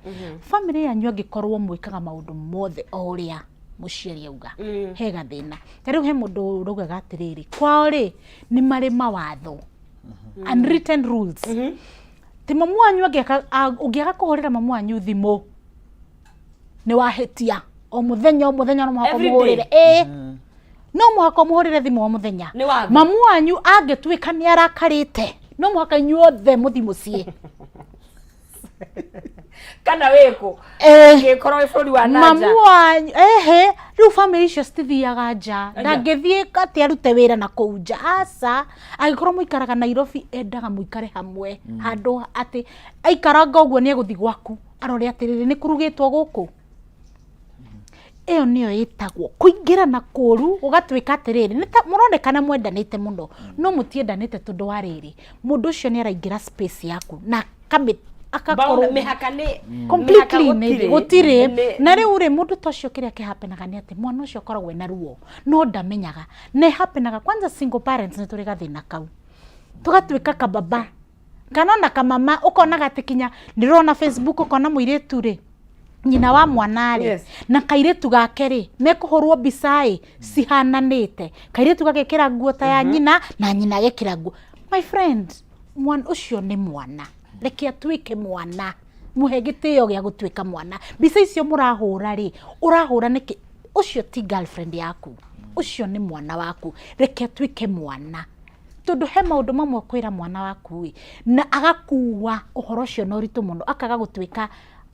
bamĩrĩ yanyu angĩkorwo mwĩkaga maũndũ mothe o ũrĩa mũciari auga, he gathĩna. Ta rĩu he mũndũ ũraugaga atĩrĩrĩ, kwao rĩ, nĩ marĩ mawatho, unwritten rules, ti mamu wanyu ũngĩaga kũhũrĩra mamu wanyu thimũ nĩ wahĩtia. O mũthenya, o mũthenya no mũhaka Every day. ũmũhũrĩre. Ĩĩ, no mũhaka ũmũhũrĩre thimũ o mũthenya. Nĩ watho. Mamu wanyu angĩtuĩka nĩ arakarĩte, no mũhaka inyuothe mũthi mũciĩ. Kana wĩkũ? Ngĩkorwo wĩ bũrũri wa Mamu nanja. wanyu, ehe, rĩu bamĩrĩ icio citithiaga nja. Anja. Ndangĩthiĩ atĩ arute wĩra na kũu nja, aca. Angĩkorwo mũikaraga Nairobi, endaga mũikare hamwe handũ atĩ aikaranga ũguo nĩ egũthiĩ gwaku arore atĩrĩrĩ, nĩ kũrugĩtwo gũkũ. Ĩyo nĩyo ĩtagwo kũingĩrana kũru, gũgatuĩka atĩrĩrĩ, nĩ ta mũronekana mwendanĩte mũno, no mũtiendanĩte, tondũ wa rĩrĩ, mũndũ ũcio nĩ araingĩra space yaku na akamĩ agakorwo Mĩhaka nĩ completely mĩhaka. Nĩ gũtirĩ. Na rĩu rĩ, mũndũ ta ũcio, kĩrĩa kĩhapenaga nĩ atĩ mwana ũcio akoragwo ena ruo no ndamenyaga. Na ĩhapenaga kwanza single parents, nĩ tũrĩ gathĩna kau, tũgatuĩka kababa kana ona kamama, ũkonaga atĩ kinya ndĩrona Facebook, ũkona mũirĩtu rĩ, nyina wa mwana rĩ, na kairĩtu gake rĩ, mekũhũrwo mbica ĩ cihananĩte, kairĩtu gagekĩra nguo ta ya nyina na nyina agekĩra nguo. My friend, mwana ũcio nĩ mwana, reke atuĩke mwana, mũhe gĩtĩo gĩa gũtuĩka mwana. Mbica icio mũrahũra rĩ, ũrahũra nĩkĩ? Ũcio ti girlfriend yaku, ũcio nĩ mwana waku. Reke atuĩke mwana, tondũ he maũndũ mamwe kwĩra mwana waku ĩ na agakua ũhoro ũcio na ũritũ mũno, akaga gũtuĩka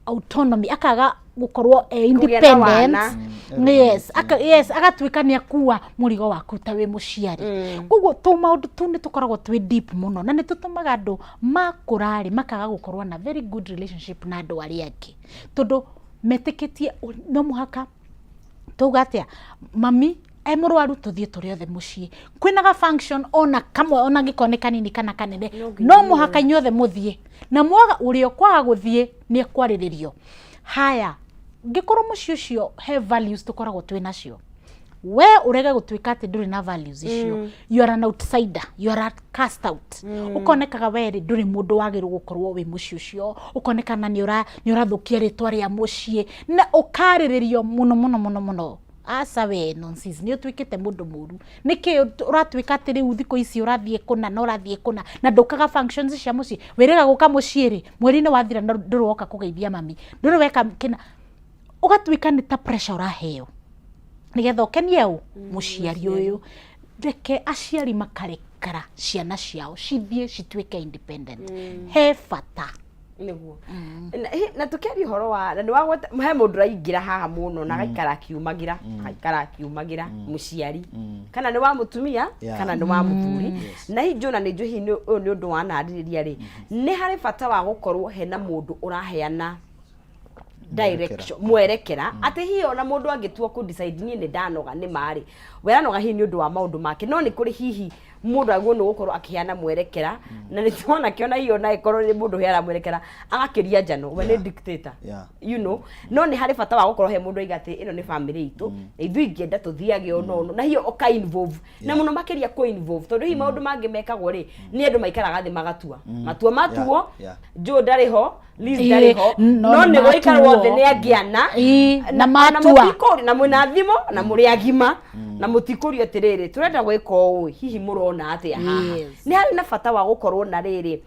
autonomy, akaga gũkorwo e Kũgĩa na independent. wana. Yes, agatuĩka nĩ akua mũrigo waku ta wĩ mũciari. Koguo tũ maũndũ tũu nĩ tũkoragwo twĩ deep mũno, na nĩ tũtũmaga andũ makũra rĩ, makaga gũkorwo na very good relationship na andũ arĩa angĩ, tondũ metĩkĩtie no mũhaka tuga atĩa, mami e mũrwaru, tũthiĩ tũrĩ othe mũciĩ, kwĩna ga function ona kamwe, ona ngĩkorwo nĩ kanini kana kanene, no mũhaka inyuothe mũthiĩ, na mwaga, ũrĩa ũkwaga gũthiĩ nĩ ekwarĩrĩrio. Haya, ngĩkorwo mũciĩ ũcio he values tũkoragwo twĩ nacio, we ũrege gũtuĩka atĩ ndũrĩ na values icio, you are an outsider, you are a cast out. Ũkonekaga we rĩ, ndũrĩ mũndũ wagĩrĩirwo gũkorwo wĩ mũciĩ ũcio, ũkonekana nĩ ũrathũkia rĩtwa rĩa mũciĩ na ũkarĩrĩrio mũno mũno mũno mũno. Aca, we nonsense, nĩ ũtuĩkĩte mũndũ mũru. Nĩkĩ ũratuĩka atĩ rĩu thikũ ici ũrathiĩ kũna na ũrathiĩ kũna na ndũkaga functions cia mũciĩ? Wĩrĩga gũka mũciĩ rĩ, mweri-inĩ wathira na ndũrĩ woka kũgeithia mami, ndũrĩ weka kĩna. Ũgatuĩka nĩ ta pressure ũraheo nĩgetha ũkenie ũ mũciari ũyũ. Reke aciari makarekera ciana ciao cithiĩ cituĩke independent, he bata. Nĩguo. Na tũkĩaria ũhoro wa na nĩ wagweta, he mũndũ ũraingĩra haha mũno na agaikara akiumagĩra, agaikara akiumagĩra mũciari, kana nĩ wa mũtumia kana nĩ wa mũthuri. Na hihi njũna nĩ njũĩ hihi ũyũ nĩ ũndũ wanarĩrĩria rĩ, nĩ harĩ bata wa gũkorwo hena mũndũ ũraheana direction, mwerekera, atĩ hihi ona mũndũ angĩtua kũ decide niĩ nĩ ndanoga, nĩ marĩ weranoga hihi nĩ ũndũ wa maũndũ make, no nĩ kũrĩ hihi mũndũ agĩrĩirwo nĩ gũkorwo akĩheana mwerekera. Na nĩ tuona kĩona hihi ona ĩkorwo nĩ mũndũ ũheana mwerekera agakĩria njano, we nĩ dictator. No nĩ harĩ bata wa gũkorwo he mũndũ aiga atĩ ĩno nĩ family itũ na ithuĩ ingĩenda tũthiage ũũ na ũũ, na hihi ũka involve na mũno makĩria kũ involve, tondũ hihi maũndũ mangĩ mekagwo rĩ, nĩ andũ maikaraga thĩ magatua matua matuo. Joe ndarĩ ho, Liz ndarĩ ho, no no nĩ gũikarwo matuo. thĩ nĩ angĩana. Na matua. Mũtikũrio na mwĩna thimũ na mũrĩ agima na mũtikũrio atĩrĩrĩ, tũrenda gwĩka ũũ, hihi mũrona atĩa haha? Nĩ harĩ na bata wa gũkorwo na rĩrĩ,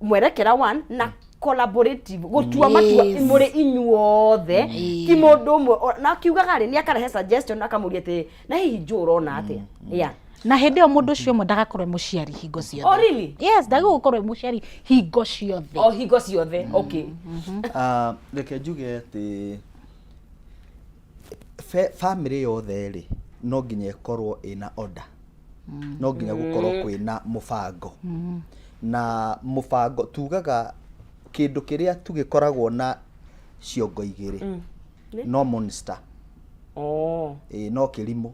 mwerekera one na collaborative gũtua matua mũrĩ inyuothe, ti mũndũ ũmwe. Na akiugaga rĩ, nĩ akarehe suggestion, akamũria atĩ na hihi Joe ũrona atĩa? Yeah. Na hĩndĩ ĩyo mũndũ ũcio ũmwe ndagakorwo e mũciari hingo ciothe. Oh, really? Yes, ndagĩrĩirwo gũkorwo e mũciari hingo ciothe. O hingo ciothe, okay. Ah, reke njuge atĩ famĩlĩ yothe rĩ, no nginya ĩkorwo ĩna order, no nginya gũkorwo kwĩna mũbango. Na mũbango tugaga kĩndũ kĩrĩa tu gĩkoragwo na ciongo igĩrĩ no monster. Oh. Ĩĩ, no kĩrimũ.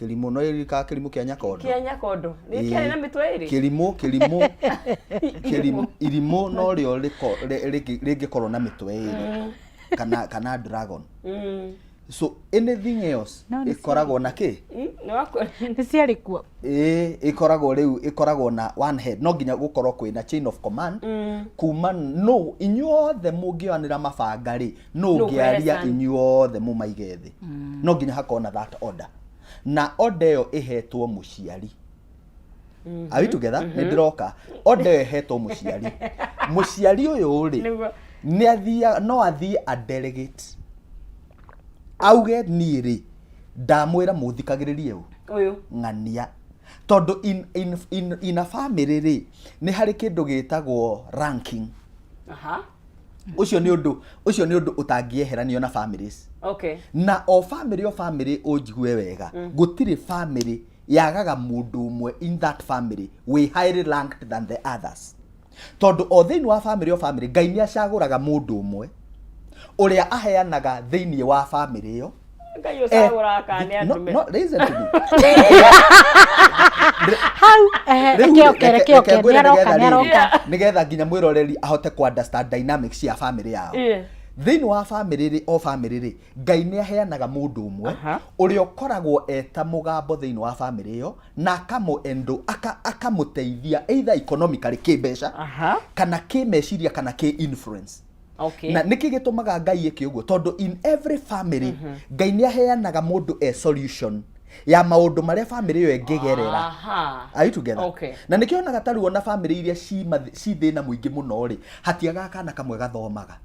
Kĩrimũ, no ĩrikaga kĩrimũ kĩa Nyakondo. Kĩa Nyakondo. Nĩ kĩarĩ na mĩtwe ĩrĩ? Kĩrimũ, kĩrimũ, kĩrimũ, irimũ no rĩo rĩngĩkorwo na mĩtwe ĩrĩ kana dragon. So anything else No, nĩ ĩkoragwo na kĩ? Nĩ wakwa. Nĩ ciarĩ kuo. Ĩĩ, ĩkoragwo rĩu ĩkoragwo na one head. No nginya gũkorwo kwĩna chain of command kuma no inyuothe mũngĩoyanĩra mabanga rĩ, no Nũ ũngĩaria ũkũheana. inyuothe mũmaige thĩ. No nginya hakorwo na that order. Na order ĩyo ĩhetwo mũciari. Are we together? Nĩ ndĩroka. Order ĩyo ĩhetwo mũciari. Mũciari ũyũ rĩ, Nĩguo. nĩ athiaga, no athiĩ a delegate. Auge niĩ rĩ, ndamwĩra mũthikagĩrĩrie ũ? Ũyũ. Ng'ania. Tondũ in a family rĩ, nĩ harĩ kĩndũ gĩtagwo ranking. Ũcio nĩ ũndũ, ũcio nĩ ũndũ ũtangĩeheranio na families. Na o family, o family ũnjigue wega, gũtirĩ family yagaga mũndũ ũmwe in that family wĩ highly ranked than the others. Tondũ o thĩinĩ wa family, o family, Ngai nĩ acagũraga mũndũ ũmwe ũrĩa aheanaga thĩinĩ wa family ĩyo. Ngai ũcagũraga kana nĩ No, andũ no, listen to me. Hau, Rĩu reke oke, reke oke, reke ngwĩre nĩaroka, nĩgetha rĩrĩ, nĩaroka. nĩgetha nginya mwĩroreri ahote ku understand dynamics cia family yao. Thĩinĩ wa family rĩ, o family rĩ, Ngai nĩ aheanaga mũndũ ũmwe ũrĩa ũkoragwo eta mũgambo thĩinĩ wa family ĩyo na akamũteithia either economically kĩmbeca kana kĩmeciria kana kĩ influence. Na nĩkĩ gĩtũmaga Ngai ĩke ũguo? Tondũ in every family Ngai nĩ aheanaga mũndũ e solution ya maũndũ marĩa family ĩyo ĩngĩgerera. Are you together? Na nĩkĩo onaga ta rĩu ona family iria ci thĩna mũingĩ mũno rĩ, hatiagaga kana kamwe gathomaga.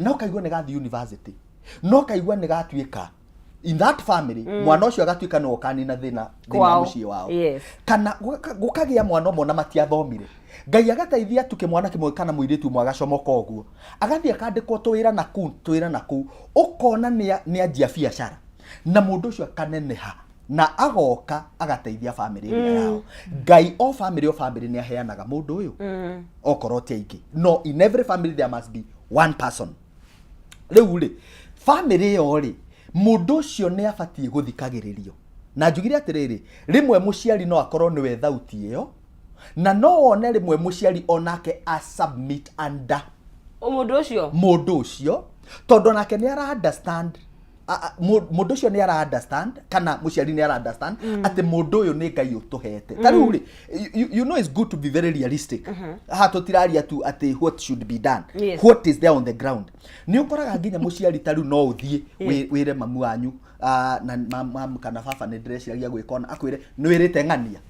No kaigua nĩ gathiĩ university. No kaigua nĩ gatuĩka in that family, mwana ũcio agatuĩka nĩwe ũkanina thĩna thĩinĩ wa Kwao. mũciĩ wao. Kana gũkagĩa mwana ũmwe na matiathomire. Ngai agateithia tu kĩmwana kĩmwe kana mũirĩtu ũmwe agacomoka ũguo. Agathiĩ akandĩkwo tũwĩra na kũu, tũwĩra na kũu. Ũkona nĩ anjia biacara. Na mũndũ ũcio akaneneha na agoka agateithia family ĩrĩa yao. Ngai o family, o family nĩ aheanaga mũndũ ũyũ. Okorwo ti aingĩ. No in every family there must be one person. Rĩu rĩ, family ĩyo rĩ, mũndũ ũcio nĩ abatiĩ gũthikagĩrĩrio. Na njugire atĩrĩrĩ, rĩmwe mũciari no akorwo nĩwe thauti ĩyo, na no wone rĩmwe mũciari onake a submit under O mũndũ ũcio? Mũndũ ũcio, tondũ onake nĩ ara understand, mũndũ ũcio nĩ ara understand, kana mũciari nĩ ara understand atĩ mũndũ ũyũ nĩ Ngai ũtũhete. Ta rĩu rĩ, you know it's good to be very realistic. Haha tũtiraria tu atĩ what should be done. What is there on the ground. Nĩ ũkoraga nginya mũciari ta rĩu no ũthiĩ wĩre mamu wanyu, na mamu kana baba nĩ ndĩreciragia gwĩka ũna, akwĩre nĩ wĩrĩte ng'ania.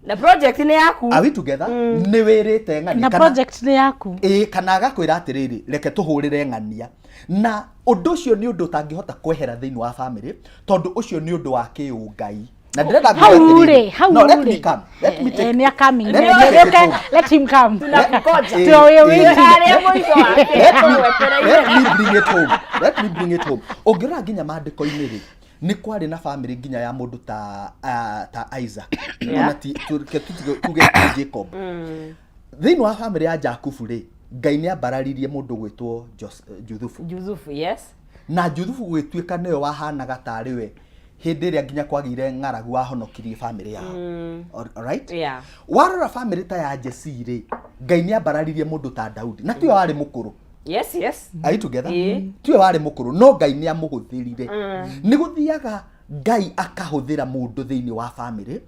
Na project nĩ yaku. Are we together? Nĩ wĩrĩte ng'ania. Na project nĩ yaku. Ĩĩ, kana agakwĩra atĩrĩrĩ, reke tũhũrĩre ng'ania. Na ũndũ ũcio nĩ ũndũ ũtangĩhota kwehera thĩinĩ wa family, tondũ ũcio nĩ ũndũ wa kĩũngai. Na ndĩrenda ngwĩre Hau atĩrĩrĩ, rĩ, hau no, let me rĩ. come. Let me take Nĩ akaming. Let me take it home. Let him come. Tunakungoja. We are waiting. Harĩa mũico wake, tũgwetereire. Let me bring it home. Let me bring it home. Ũngĩrora nginya maandĩko-inĩ rĩ, nĩ kwarĩ na family nginya ya mũndũ ta Isaac. Ona ti, reke tuge ti Jacob. Thĩinĩ wa family ya Jakubu rĩ, Ngai nĩ ambararirie mũndũ gwĩtwo Juthufu. Juthufu, yes. Na Juthufu gwĩtuĩka nĩwe wahanaga tarĩ we hĩndĩ ĩrĩa nginya kwagĩire ng'aragu wahonokirie family yao. All right? Warora family ta ya Jesse rĩ, Ngai nĩ ambararirie mũndũ ta Daudi. Na tiwe warĩ mũkũrũ. Yes, yes. Are you together? Tiwe warĩ mũkũrũ, no Ngai nĩ amũhũthĩrire. Nĩ gũthiaga Ngai akahũthĩra mũndũ thĩinĩ wa family,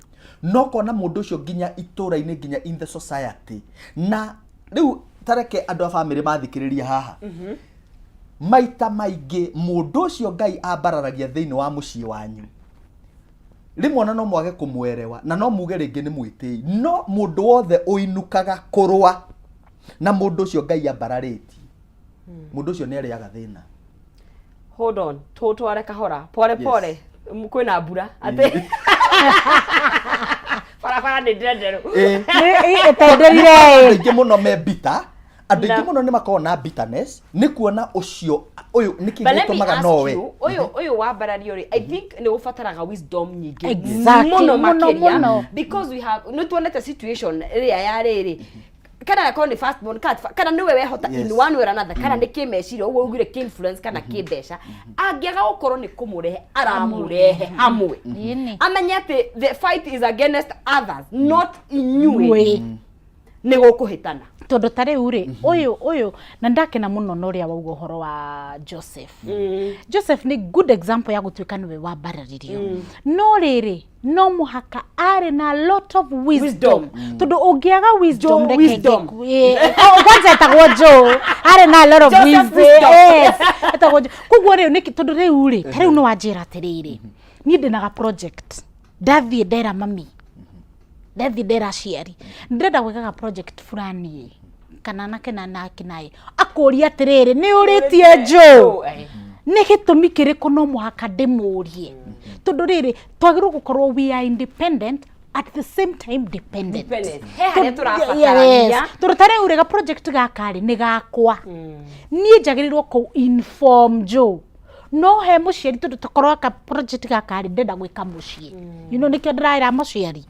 no kona mũndũ ũcio nginya itũra-inĩ, nginya in the society. Na rĩu tareke andũ a family mathikĩrĩria haha. Maita maingĩ mũndũ ũcio Ngai ambararagia thĩinĩ wa mũciĩ wanyu. Rĩmwe ona no mwage kũmwerewa, na no muge rĩngĩ nĩ mwĩtĩi, no mũndũ wothe ũinukaga kũrũa na mũndũ ũcio Ngai ambararĩtie, mũndũ ũcio nĩ arĩaga thĩna. Hold on, tũtware kahora pore pore, kwĩna mbura atĩ. Barabara nĩ ndenderũ. Ĩtenderire. Andũ aingĩ mũno me bitter, andũ aingĩ mũno nĩ makoragwo na bitterness nĩ kuona ũcio ũyũ nĩkĩ But let me gĩtũmaga ask nowe you, ũyũ wambarario rĩ, I think nĩ ũbataraga wisdom nyingĩ Exactly, mũno mũno, makĩria mũno. because we have nĩ tuonete situation ĩrĩa ya rĩrĩ, kana akorwo nĩ first born, kana nĩwe wehota in one way or another, kana nĩ kĩmeciria ũguo ugire, kĩ-influence kana kĩmbeca, angĩaga gũkorwo nĩ kũmũrehe aramũrehe hamwe, amenye atĩ the fight is against others, not inyuĩ, nĩ gũkũhĩtana. Tondũ ta rĩu rĩ, ũyũ na ndakena mũno na ũrĩa wauga ũhoro wa Joseph. Joseph nĩ good example ya gũtuĩka nĩwe wambararirio, no rĩrĩ, no mũhaka arĩ na lot of wisdom, Wisdom. tondũ ũngĩaga wisdom, Joe reke wisdom. Oh, kwanza etagwo Joe, arĩ na a lot of Joseph wisdom. Wisdom. Yes, etagwo Joe. Koguo rĩu nĩkĩ, tondũ rĩu rĩ, ta rĩu nĩ wanjĩra atĩrĩrĩ, niĩ ndĩnaga project, ndathiĩ ndera mami, ndathiĩ ndera aciari ndĩrenda gwĩkaga project fulani ĩ, kana nake na nake naĩ akũria atĩrĩrĩ, nĩ ũrĩtie Joe? Nĩ gĩtũmi kĩrĩkũ no mũhaka ndĩmũrie? Tondũ rĩrĩ, twagĩrĩirwo gũkorwo we are independent, at the same time dependent. Dependent. He harĩa tũrabatarania. Yes. Tondũ ta rĩu rĩ, ga project gaka rĩ, nĩ gakwa, niĩ njagĩrĩirwo kũ inform Joe, no he mũciari, tondũ tokorwo aka project gaka rĩ, ndĩrenda gwĩka mũciĩ, nĩkĩo ndĩraĩra mũciari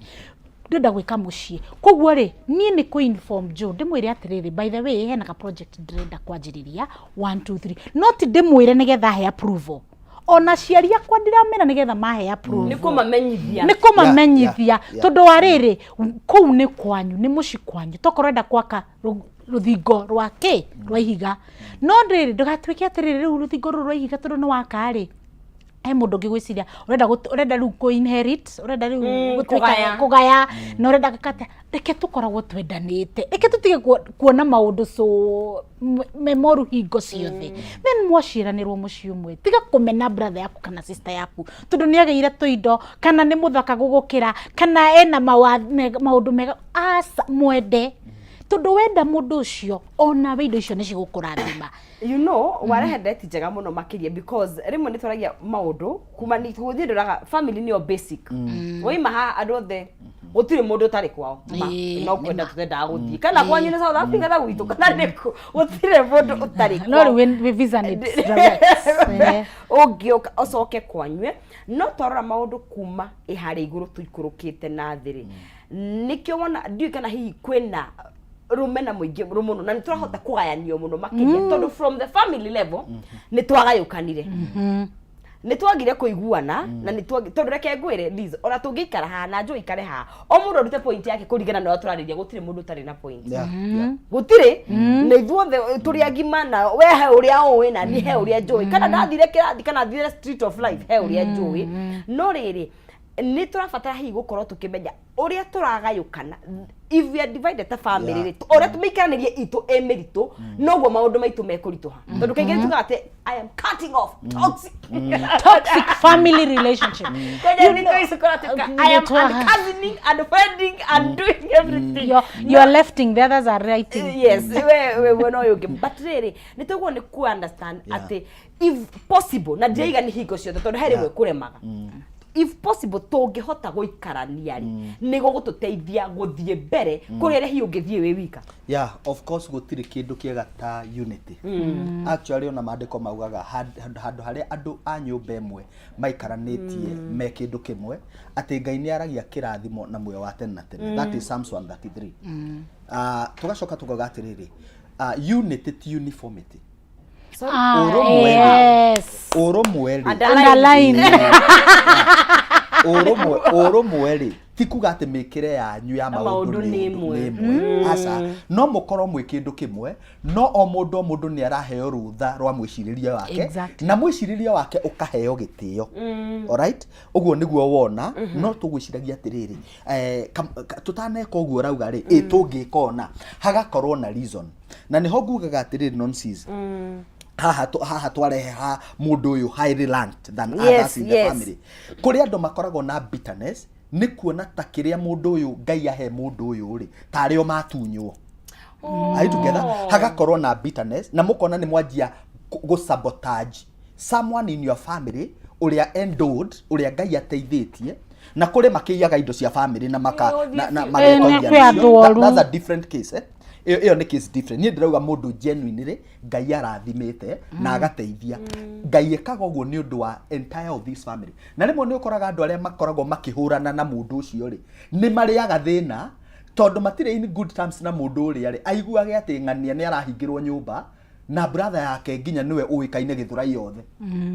ndĩrenda gwĩka mũciĩ. Koguo rĩ, niĩ nĩ kũ inform Joe, ndĩmwĩre atĩrĩrĩ, by the way, hena ka project ndĩrenda kwanjĩrĩria, 1 2 3, no ti ndĩmwĩre nĩgetha he approval. Ona aciari akwa ndiramera nĩgetha mahe approval. Nĩ kũmamenyithia. Nĩ kũmamenyithia. Tondũ wa rĩrĩ, kũu nĩ kwanyu, nĩ mũciĩ kwanyu. Tokorwo enda gwaka rũthingo rwa kĩ rwa ihiga, no rĩrĩ, ndũgatuĩke atĩrĩrĩ, rĩu rũthingo rũrũ rwa ihiga tondũ nĩ waka rĩ, he mũndũ ũngĩ gwĩciria ũrenda ũrenda rĩu kũ inherit, ũrenda rĩu gũtuĩka kũgaya. Kũgaya na ũrenda gwĩka atĩa. Reke tũkoragwo twendanĩte, reke tũtige kuona maũndũ so me moru hingo ciothe. Then mwaciaranĩrwo mũciĩ ũmwe, tiga kũmena brother yaku kana sister yaku tondũ nĩ agĩire tũindo, kana nĩ mũthaka gũgũkĩra, kana ena maũndũ mega. Aca, mwende, tondũ wenda mũndũ ũcio, onawe indo icio nĩ cigũkũrathima. Warehe ndeti njega mũno makĩria, because rĩmwe nĩ twaragia maũndũ kuma nĩ gũthiĩ ndoraga family nĩyo basic. Waima haha, andũ othe gũtirĩ mũndũ ũtarĩ kwao. Ma, no kwenda tũtendaga gũthiĩ, kana kwanyu nĩ South Africa na gwitũ kana nĩkũ, gũtirĩ mũndũ ũtarĩ No kwao. rĩu wĩ visa nĩ direct. Ũngĩũka ũcoke kwanyue, no twarora maũndũ kuma ĩharĩa igũrũ tũikũrũkĩte na thĩ rĩ, nĩkĩo wona ndiũĩ kana hihi kwĩna rũmena mũingĩ mũno na nĩ tũrahota kũgayanio mũno makĩria, tondũ from the family level nĩ twagayũkanire, nĩ twagire kũiguana na nĩ twagi, tondũ reke ngwĩre Liz, ona tũngĩikara haha na Joe ikare haha, o mũndũ arute point yake kũringana na ũrĩa tũrarĩria, gũtirĩ mũndũ ũtarĩ na point. Gũtirĩ, na ithuothe tũrĩ agima, na we he ũrĩa ũĩ na niĩ he ũrĩa njũĩ, kana ndathire kĩrathi kana thire street of life, he ũrĩa njũĩ. No rĩrĩ, nĩ tũrabatara hihi gũkorwo tũkĩmenya ũrĩa tũragayũkana. If we are divided ta family rĩ, ũrĩa tũmĩikaranĩrie itũ ĩ mĩritũ, noguo maũndũ maitũ mekũritũha, tondũ kaingĩ nĩ tugaga atĩ I am cutting off toxic Toxic family relationship. Kwenye thikũ ici kũratuĩka I am uncousing and friending and doing everything. You're lefting, the others are righting. Yes, we mwena ũyũ ũngĩ, but rĩrĩ, nĩ tũguo nĩ ku understand atĩ if possible, na ndiraiga nĩ hingo ciothe tondũ he rĩmwe kũremaga, if possible tũngĩhota gũikarania rĩ, nĩ gũgũtũteithia gũthiĩ mbere kũrĩ arĩa hihi ũngĩthiĩ wĩ wika. Yeah, of course, gũtirĩ kĩndũ kĩega ta unity. Actually, ona maandĩko maugaga handũ harĩa andũ a nyũmba ĩmwe maikaranĩtie me kĩndũ kĩmwe, atĩ Ngai nĩ aragia kĩrathimo na muoyo wa tene na tene. That is Psalms 133. Ah, tũgacoka tukauga atĩrĩrĩ, unity ti uniformity. Ah, Ũrũmwe rĩ. Yes. Ũrũmwe rĩ. Underline. Ũrũmwe rĩ, ti kuga atĩ mĩkĩre yanyu ya maũndũ maũndũ nĩ nĩ ũndũ- ĩmwe. Nĩ ĩmwe, aca. No mũkorwo mwĩ kĩndũ kĩmwe, no o mũndũ o mũndũ nĩ araheo rũtha rwa mwĩcirĩrie wake, na mwĩcirĩrie wake ũkaheo gĩtĩo. Alright, ũguo nĩguo wona. No tũgwĩciragia atĩrĩrĩ, tũtaneka ũguo ũrauga rĩ, ĩ tũngĩka ona hagakorwo na reason, na nĩho ngugaga atĩrĩrĩ, nonsense haha twarehe ha mũndũ ũyũ highly ranked than others in the family, kũrĩ andũ makoragwo na bitterness nĩ kuona ta kĩrĩa mũndũ ũyũ Ngai ahe mũndũ ũyũ rĩ, tarĩ o matunywo. Are you together? Hagakorwo na bitterness na mũkona nĩ mwanjia gũ sabotage someone in your family ũrĩa endowed, ũrĩa Ngai ateithĩtie. Na kũrĩ makĩiyaga indo cia family na maka Ĩĩ, na, na ũthiĩ biũ. magetongia Ĩĩ, nĩ kwĩ nacio. andũ oru. That's a different case, eh? Ĩyo nĩ case different. Niĩ ndĩrauga mũndũ genuinely Ngai arathimĩte na agateithia. Ngai ekaga ũguo nĩ ũndũ wa entire of this family. Na rĩmwe nĩ ũkoraga andũ arĩa makoragwo makĩhũrana na mũndũ ũcio rĩ, nĩ marĩaga thĩna tondũ matirĩ in good terms na mũndũ ũrĩa rĩ, aiguage atĩ ng'ania nĩ arahingĩrwo nyũmba na brother yake nginya nĩwe ũĩkaine Gĩthũrai yothe.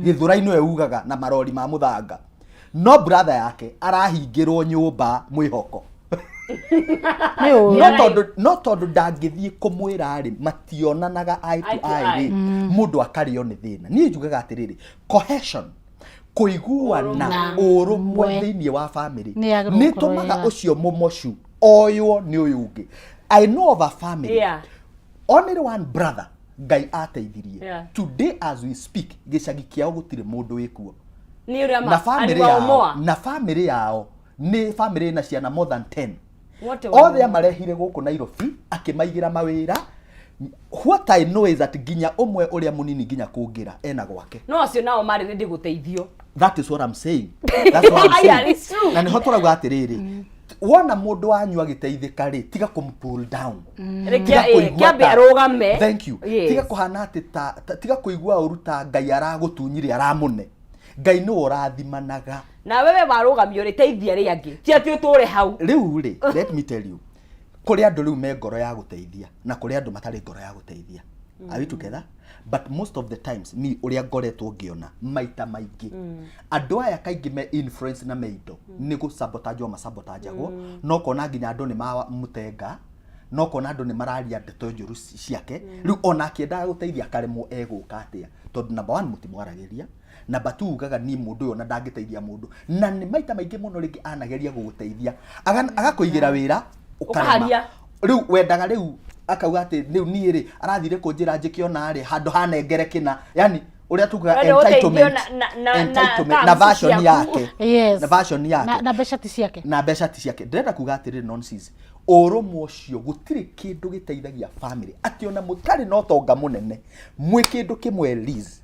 Gĩthũrai nĩwe ugaga na marori ma mũthanga. No brother yake arahingĩrwo nyũmba mwĩhoko. Nĩ ũru. No tondũ ndangĩthiĩ kũmwĩra rĩ, mationanaga eye to Eye to eye rĩ, eye. Mũndũ akarĩo nĩ thĩna. Niĩ njugaga atĩrĩrĩ, cohesion, kũiguana, ũrũmwe Ũrũmwe. thĩinĩ wa family Nĩ yagĩrĩirwo nĩ gũkorwo tũmaga ĩyo. Ũcio mũmocu oywo nĩ ũyũ ũngĩ. I know of a family, only one brother Ngai ateithirie. Today as we speak, gĩcagi kĩao gũtirĩ mũndũ wĩkuo. Nĩ ũrĩa Na ma family ariwa yao omoa. Na family yao nĩ family ĩna ciana more than 10. Wote Othe amarehire gũkũ Nairobi akĩmaigĩra mawĩra. What I know is that nginya ũmwe ũrĩa mũnini nginya kũngĩra ena gwake. No acio nao marĩ ready gũteithio. That is what I'm saying. That's what I'm Aya, saying. it's true. Na nĩho tũrauga atĩrĩrĩ, wona mũndũ wanyu agĩteithĩka rĩ, tiga kũm pull down. Reke Tiga kũigua kĩambe arũgame. Thank you. Tiga kũhana atĩ tiga kũigua ũru ta Ngai aragũtunyire aramũne. Ngai nĩwe ũrathimanaga. Na wewe warũgamio rĩ, teithia arĩa angĩ, ti atĩ ũtũre hau. Rĩu rĩ, let me tell you, kũrĩ andũ rĩu me ngoro ya gũteithia na kũrĩ andũ matarĩ ngoro ya gũteithia. Are we together? But most of the times, ni ũrĩa ngoretwo ngĩona maita maingĩ, andũ aya kaingĩ me influence na me indo nĩ gũsabotajwo masabotajagwo, no kona nginya andũ nĩ mamũtenga, no kona andũ nĩ mararia ndeto njũru ciake. Rĩu ona akĩendaga gũteithia akaremwo egũka atĩa, tondũ number one, mũtimwaragĩria; number two, ugaga niĩ mũndũ ũyũ ona ndangĩteithia mũndũ. Na nĩ maita maingĩ mũno rĩngĩ anageria gũgũteithia, agakũigĩra wĩra, ũkarema. Ũkaharia. Rĩu wendaga rĩu akauga atĩ rĩu niĩ rĩ, arathire kũnjĩra njĩke ona rĩ handũ hanengere kĩna, yani ũrĩa tugaga Wenda ũteithio entitlement. na Entitlement na terms version ciaku. yake. Yes. Na version yake. Na mbeca ti ciake. Na mbeca ti ciake. Ndĩrenda kuga atĩrĩrĩ, nonsense, ũrũmwe ũcio, gũtirĩ kĩndũ gĩteithagia family atĩ ona mũtarĩ na ũtonga mũnene, mwĩ kĩndũ kĩmwe, Liz,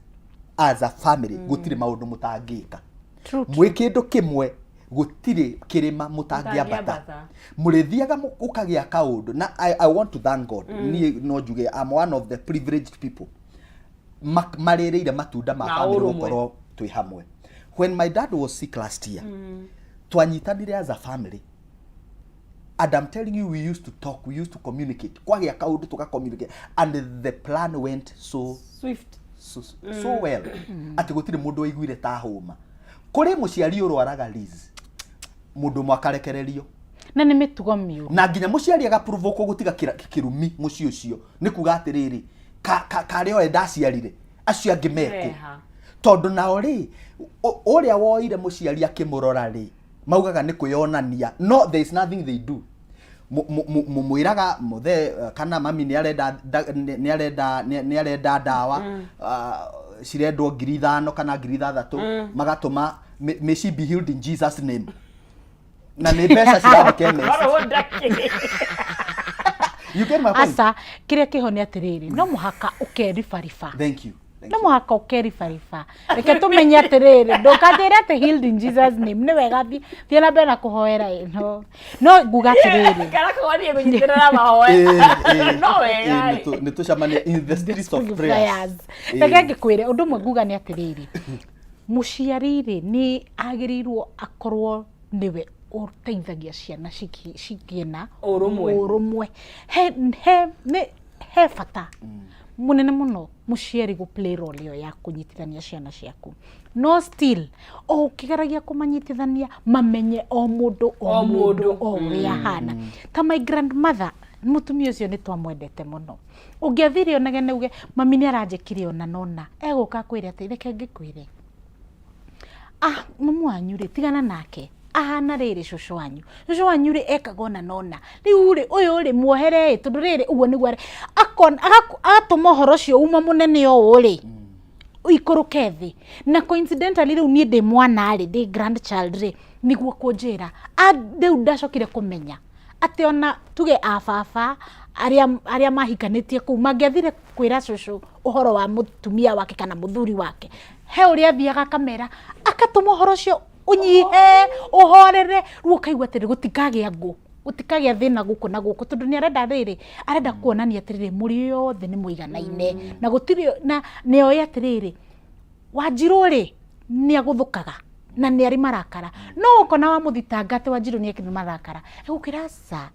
as a family gũtirĩ maũndũ mũtangĩka. True, true. Mwĩ kĩndũ kĩmwe, gũtirĩ kĩrĩma mũtangĩambata. Mũtangĩambata. Mũrĩthiaga ũkagĩa kaũndũ. Na I want to thank God, niĩ no njuge I'm one of the privileged people marĩrĩire matunda ma Ma family ũrũmwe. gũkorwo twĩ hamwe. When my dad was sick last year, twanyitanire as a family, and I'm telling you, we used to talk, we used to communicate. Kwagĩa kaũndũ tuka communicate, and the plan went so Swift. so well atĩ gũtirĩ mũndũ waiguire ta hũma. Kũrĩ mũciari ũrwaraga, Liz, mũndũ ũmwe akarekererio. Na nĩ mĩtugo mĩũru. Na nginya mũciari agaprovokwo gũtiga kĩrumi mũciĩ ũcio, nĩ kuga atĩrĩrĩ, karĩa oe ndaciarire acio angĩ mekũ? Meha. Tondũ nao rĩ, ũrĩa woire mũciari akĩmũrora rĩ, maugaga nĩ kwĩyonania, no there is nothing they do. Mũmwĩraga mũthe kana mami nĩ arenda nĩ arenda ndawa, cirendwo 5,000 kana 6,000, magatũma, "May she be healed in Jesus name," na nĩ mbeca cirathiĩ chemist. Marũnda kĩ? You get my point? Aca, kĩrĩa kĩho nĩ atĩrĩrĩ, no mũhaka ũkeribariba. Thank you. Thank No you. mũhaka ũkeribariba. Reke tũmenye atĩrĩrĩ, ndũkanjĩre atĩ "healed in Jesus name". Nĩ wega, thiĩ na mbere na kũhoera ĩno, no nguga atĩrĩrĩ, Kana kũhonia kũnyitĩrĩra mahoya. No wega. Nĩ tũcemanie in the streets of prayers. Reke ngĩkwĩre ũndũ ũmwe nguga nĩ atĩrĩrĩ, mũciari rĩ, nĩ agĩrĩirwo akorwo nĩwe ũteithagia ciana cigĩe na Ũrũmwe. Ũrũmwe. He nĩ he bata mũnene mũno mũciari gũ play role ĩyo ya kũnyitithania ciana ciaku, no still o ũkĩgeragia kũmanyitithania, mamenye o mũndũ o O mũndũ mũndũ. o ũrĩa ahana. Ta my grandmother, mũtumia ũcio nĩ twamwendete mũno. Ũngĩathire onegene uge mami nĩ aranjĩkire ona nona, egũka akwĩre atĩ reke ngĩkwĩre, ah, mamu wanyu rĩ, tigana nake, ahana rĩrĩ, cũcũ wanyu rĩ, ekaga ona nona, rĩu rĩ, ũyũ rĩ, muohere ĩ, tondũ rĩrĩ ũguo nĩguo agatũma ũhoro ũcio uma mũnene ũũ rĩ, ikũrũke thĩ. Na coincidentally rĩu niĩ ndĩ mwana rĩ, ndĩ grandchild rĩ, nĩguo kũnjĩra. Rĩu ndacokire kũmenya atĩ ona tuge a baba arĩa mahikanĩtie kũu mangĩathire kwĩra cũcũ ũhoro wa mũtumia wake kana mũthuri wake, he ũrĩa athiaga akamera, akatũma ũhoro ũcio Ũnyihe, ũhorere, rĩu ũkaigua atĩrĩ gũtikagĩa ngũ, gũtikagĩa thĩna gũkũ na gũkũ, tondũ nĩ arenda rĩrĩ, arenda kuonania atĩrĩrĩ, mũrĩ othe nĩ mũiganaine, na gũtirĩ, na nĩ oĩ atĩrĩrĩ, Wanjirũ rĩ, nĩ agũthũkaga na nĩ arĩ marakara, no ũkona wamũthitanga atĩ Wanjirũ nĩ ekĩrĩ marakara, egũkwĩra aca,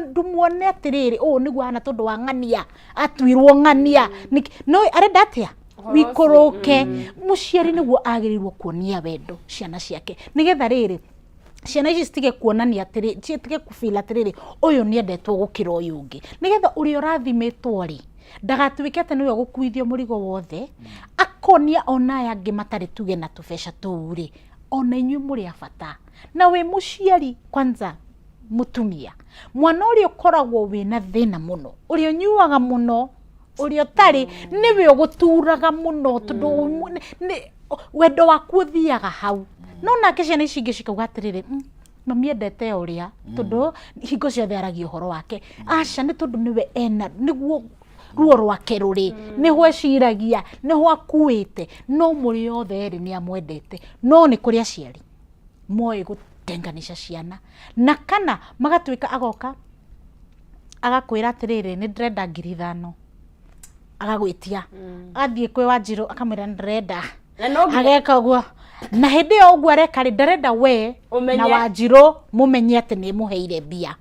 ndũmuone atĩrĩrĩ, ũũ nĩguo ahana tondũ wa ng'ania, atuirwo ng'ania, no arenda atĩa? Wikũrũke. Mũciari nĩguo agĩrĩirwo kuonia wendo ciana ciake, nĩgetha rĩrĩ, ciana ici citige kuonania atĩrĩ, citige kũ feel atĩrĩrĩ, ũyũ nĩ endetwo gũkĩra ũyũ ũngĩ, nĩgetha ũrĩa ũrathimĩtwo rĩ, ndagatuĩke atĩ nĩwe ũgũkuithio mũrigo wothe, akonia ona aya angĩ matarĩ tuge na tũbeca tũu rĩ, ona inyuĩ mũrĩ a bata. Na wĩ mũciari kwanza mũtumia, mwana ũrĩa ũkoragwo wĩna thĩna mũno, ũrĩa ũnyuaga mũno, ũrĩa ũtarĩ, nĩwe ũgũturaga mũno tondũ wendo waku ũthiaga hau. No nake ciana ici ingĩ cikauga atĩrĩrĩ, mami endete ũrĩa tondũ hingo ciothe aragia ũhoro wake. Aca, nĩ tondũ nĩwe ena, nĩguo ruo rwake rũrĩ, nĩho eciragia, nĩho akuĩte, no mũrĩ othe erĩ nĩ amwendete. No nĩ kũrĩ aciari moĩ gũtenganisha ciana, na kana magatuĩka agoka agakwĩra atĩrĩrĩ, nĩ ndĩrenda 5,000, agagwĩtia, agathiĩ kwĩ Wanjirũ akamwĩra nĩ ndĩrenda, Na no nginya- ageka ũguo, na hĩndĩ ĩyo ũguo areka rĩ, ndarenda we Ũmenye. na Wanjirũ mũmenye atĩ nĩ mũheire mbia.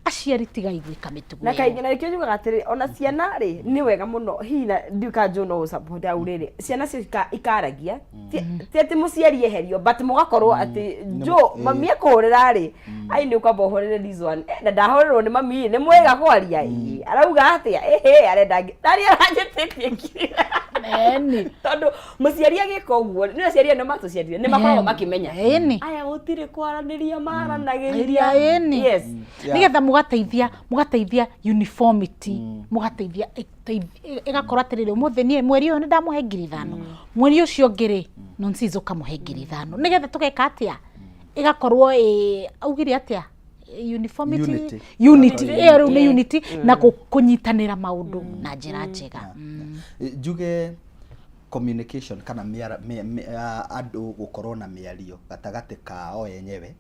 Aciari tigai gwĩka mĩtugo Na ĩyo. kaingĩ na nĩkĩo njugaga atĩrĩ, ona ciana rĩ, nĩ wega mũno hihi, na ndiũĩ kana Joe no ũ-support hau rĩrĩ, ciana cio ikaragia, ti atĩ mũciari eherio, but mũgakorwo atĩ Joe, mami ekũhũrĩra rĩ, ai nĩ ũkwamba ũhũrĩre this one. Na ndahũrĩrwo nĩ mami, nĩ mwega kwaria, ĩĩ, arauga atĩa, ĩhĩ, arenda ndarĩ aranjĩtĩtie ngiri. Ĩni. Tondũ mũciari agĩka ũguo, nĩ aciari aya nĩ matũciarire, nĩ makoragwo makĩmenya Ĩni. aya gũtirĩ kwaranĩria maranagĩria. Ĩni. Yes. Nĩgetha mũgateithia uniformity, mũgateithia ĩgakorwo atĩrĩrĩ, ũmũthĩ niĩ mweri ũyũ nĩ ndamũhe 5,000, mweri ũcio ũngĩ rĩ, Nonsizo ũkamũhe 5,000, nĩgetha tũgeka atĩa, ĩgakorwo ĩ augire atĩa, uniformity. Unity. Unity ĩyo rĩu nĩ unity na kũnyitanĩra maũndũ na njĩra njega. Njuge communication kana andũ gũkorwo na mĩario gatagatĩ kao enyewe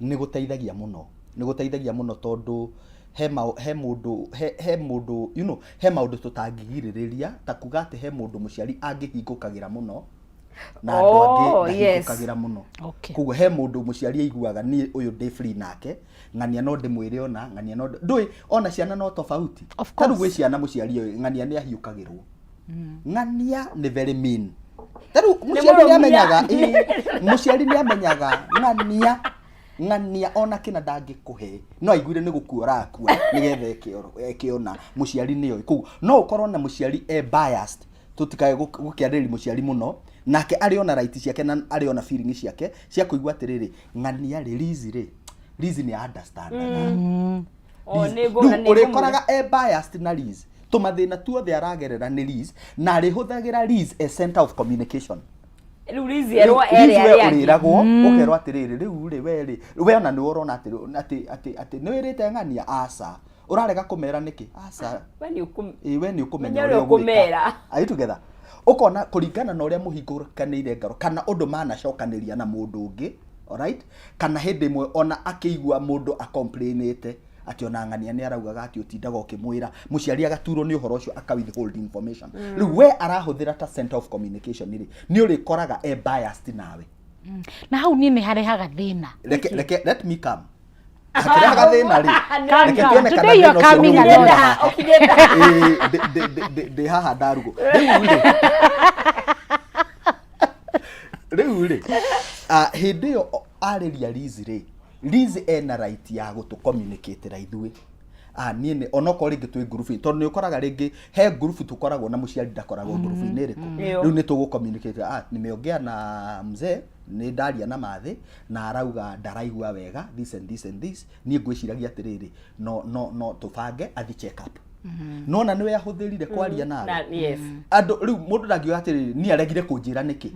nĩ gũteithagia mũno, nĩ gũteithagia mũno tondũ he ma, he mũndũ he, he mũndũ you know, he maũndũ tũtangĩgirĩrĩria, ta kuga atĩ he mũndũ mũciari angĩhingũkagĩra mũno na andũ angĩ ndahingũkagĩra mũno. Koguo he mũndũ mũciari aiguaga niĩ ũyũ ndĩ free nake, ng'ania no ndĩmwĩre ona ng'ania no ndũĩ ona ciana no tofauti. Ta rĩu gwĩ ciana mũciari ũyũ ng'ania nĩ ahiũkagĩrwo, ng'ania nĩ very mean. Ta rĩu mũciari nĩ amenyaga, mũciari nĩ amenyaga ng'ania ng'ania ona kĩna ndangĩkũhe, no aiguire nĩ gũkua ũrakua nĩgetha eke ona mũciari nĩ oĩ. Koguo no ũkorwo na mũciari e biased, tũtikae gũkĩarĩrĩria mũciari mũno, nake arĩ ona right ciake na arĩ ona feeling ciake cia kũigua atĩrĩrĩ, ng'ania rĩ, Liz rĩ, Liz nĩ understand. Rĩu ũrĩkoraga e biased na Liz, tũmathĩna tuothe aragerera nĩ Liz, na arĩhũthagĩra Liz as center of communication. Rĩu Liz erwo ere Liz we arĩa angĩ. ũrĩragwo ũkerwo atĩrĩrĩ, rĩu rĩ, we rĩ, we ona nĩwe ũrona atĩ atĩ atĩ atĩ nĩ wĩrĩte ng'ania, aca, ũrarega kũmera nĩkĩ, aca. We nĩ ũkũ- Ĩ, we nĩ ũkũmenya Menya ũrĩa ũrĩa ũgwĩka. ũkũmera. Are you together? Ũkona kũringana na ũrĩa mũhingũkanĩire ngoro kana ũndũ manacokanĩria na mũndũ ũngĩ, alright? Kana hĩndĩ ĩmwe ona akĩigua mũndũ acomplainĩte atĩ ona ng'ania nĩ araugaga atĩ ũtindaga ũkĩmwĩra, mũciari agaturwo nĩ ũhoro ũcio aka withhold information. Rĩu we arahũthĩra ta center of communication rĩ, nĩ ũrĩkoraga e biased nawe. Na hau niĩ nĩ harehaga thĩna. Reke, let me come. Hakĩrehaga thĩna rĩ, reke Come. tuone kana Today you are thĩna ũcio coming nĩ alone. ũgũkĩra haha. Ũkinyĩte haha. Ĩĩ, ndĩ haha ndarugwo. Rĩu rĩ, rĩu rĩ, hĩndĩ ĩyo arĩria Liz rĩ, Liz ena right ya gũtũ communicate ra ithuĩ. Niĩ nĩ onokorwo rĩngĩ twĩ ngurubu-inĩ, tondũ nĩ ũkoraga rĩngĩ he ngurubu tũkoragwo na mũciari ndakoragwo ngurubu-inĩ ĩrĩkũ. Rĩu nĩ tũgũ communicate, nimeongea na mzee, nĩ ndaria na mathĩ na arauga ndaraigua wega, this and this and this. Niĩ ngwĩciragia atĩrĩrĩ, no no no tũbange athi check up. Nona nĩwe ahũthĩrire kwaria nawe. Na, yes. Andũ rĩu mũndũ ndangiuga atĩrĩrĩ, niĩ aregire kũnjĩra nĩkĩ.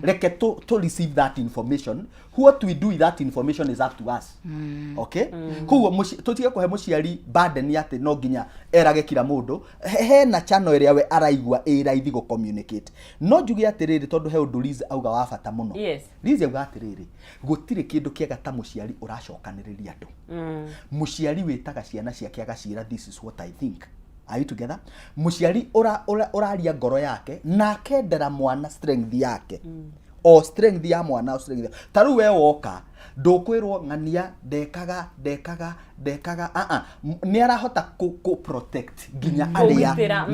Reke to receive that information. What we do with that information is up to us, okay? Koguo tũtige kũhe mũciari burden atĩ no nginya erage kila mũndũ. Hena channel ĩrĩa we araigua ĩ raithi gũ communicate. No njuge atĩrĩrĩ, tondũ he ũndũ Liz auga wa bata mũno. Liz auga atĩrĩrĩ, gũtirĩ kĩndũ kĩega ta mũciari ũracokanĩrĩria andũ, mũciari wĩtaga ciana ciake agaciĩra, "This is what I think." Are you together? Mũciari ũraria ngoro yake na akendera mwana strength yake, o strength ya mwana, o strength ta rĩu we woka ndũkwĩrwo ng'ania ndekaga ndekaga ndekaga. Ah ah, nĩ arahota kũ protect nginya arĩa Kũgitĩra,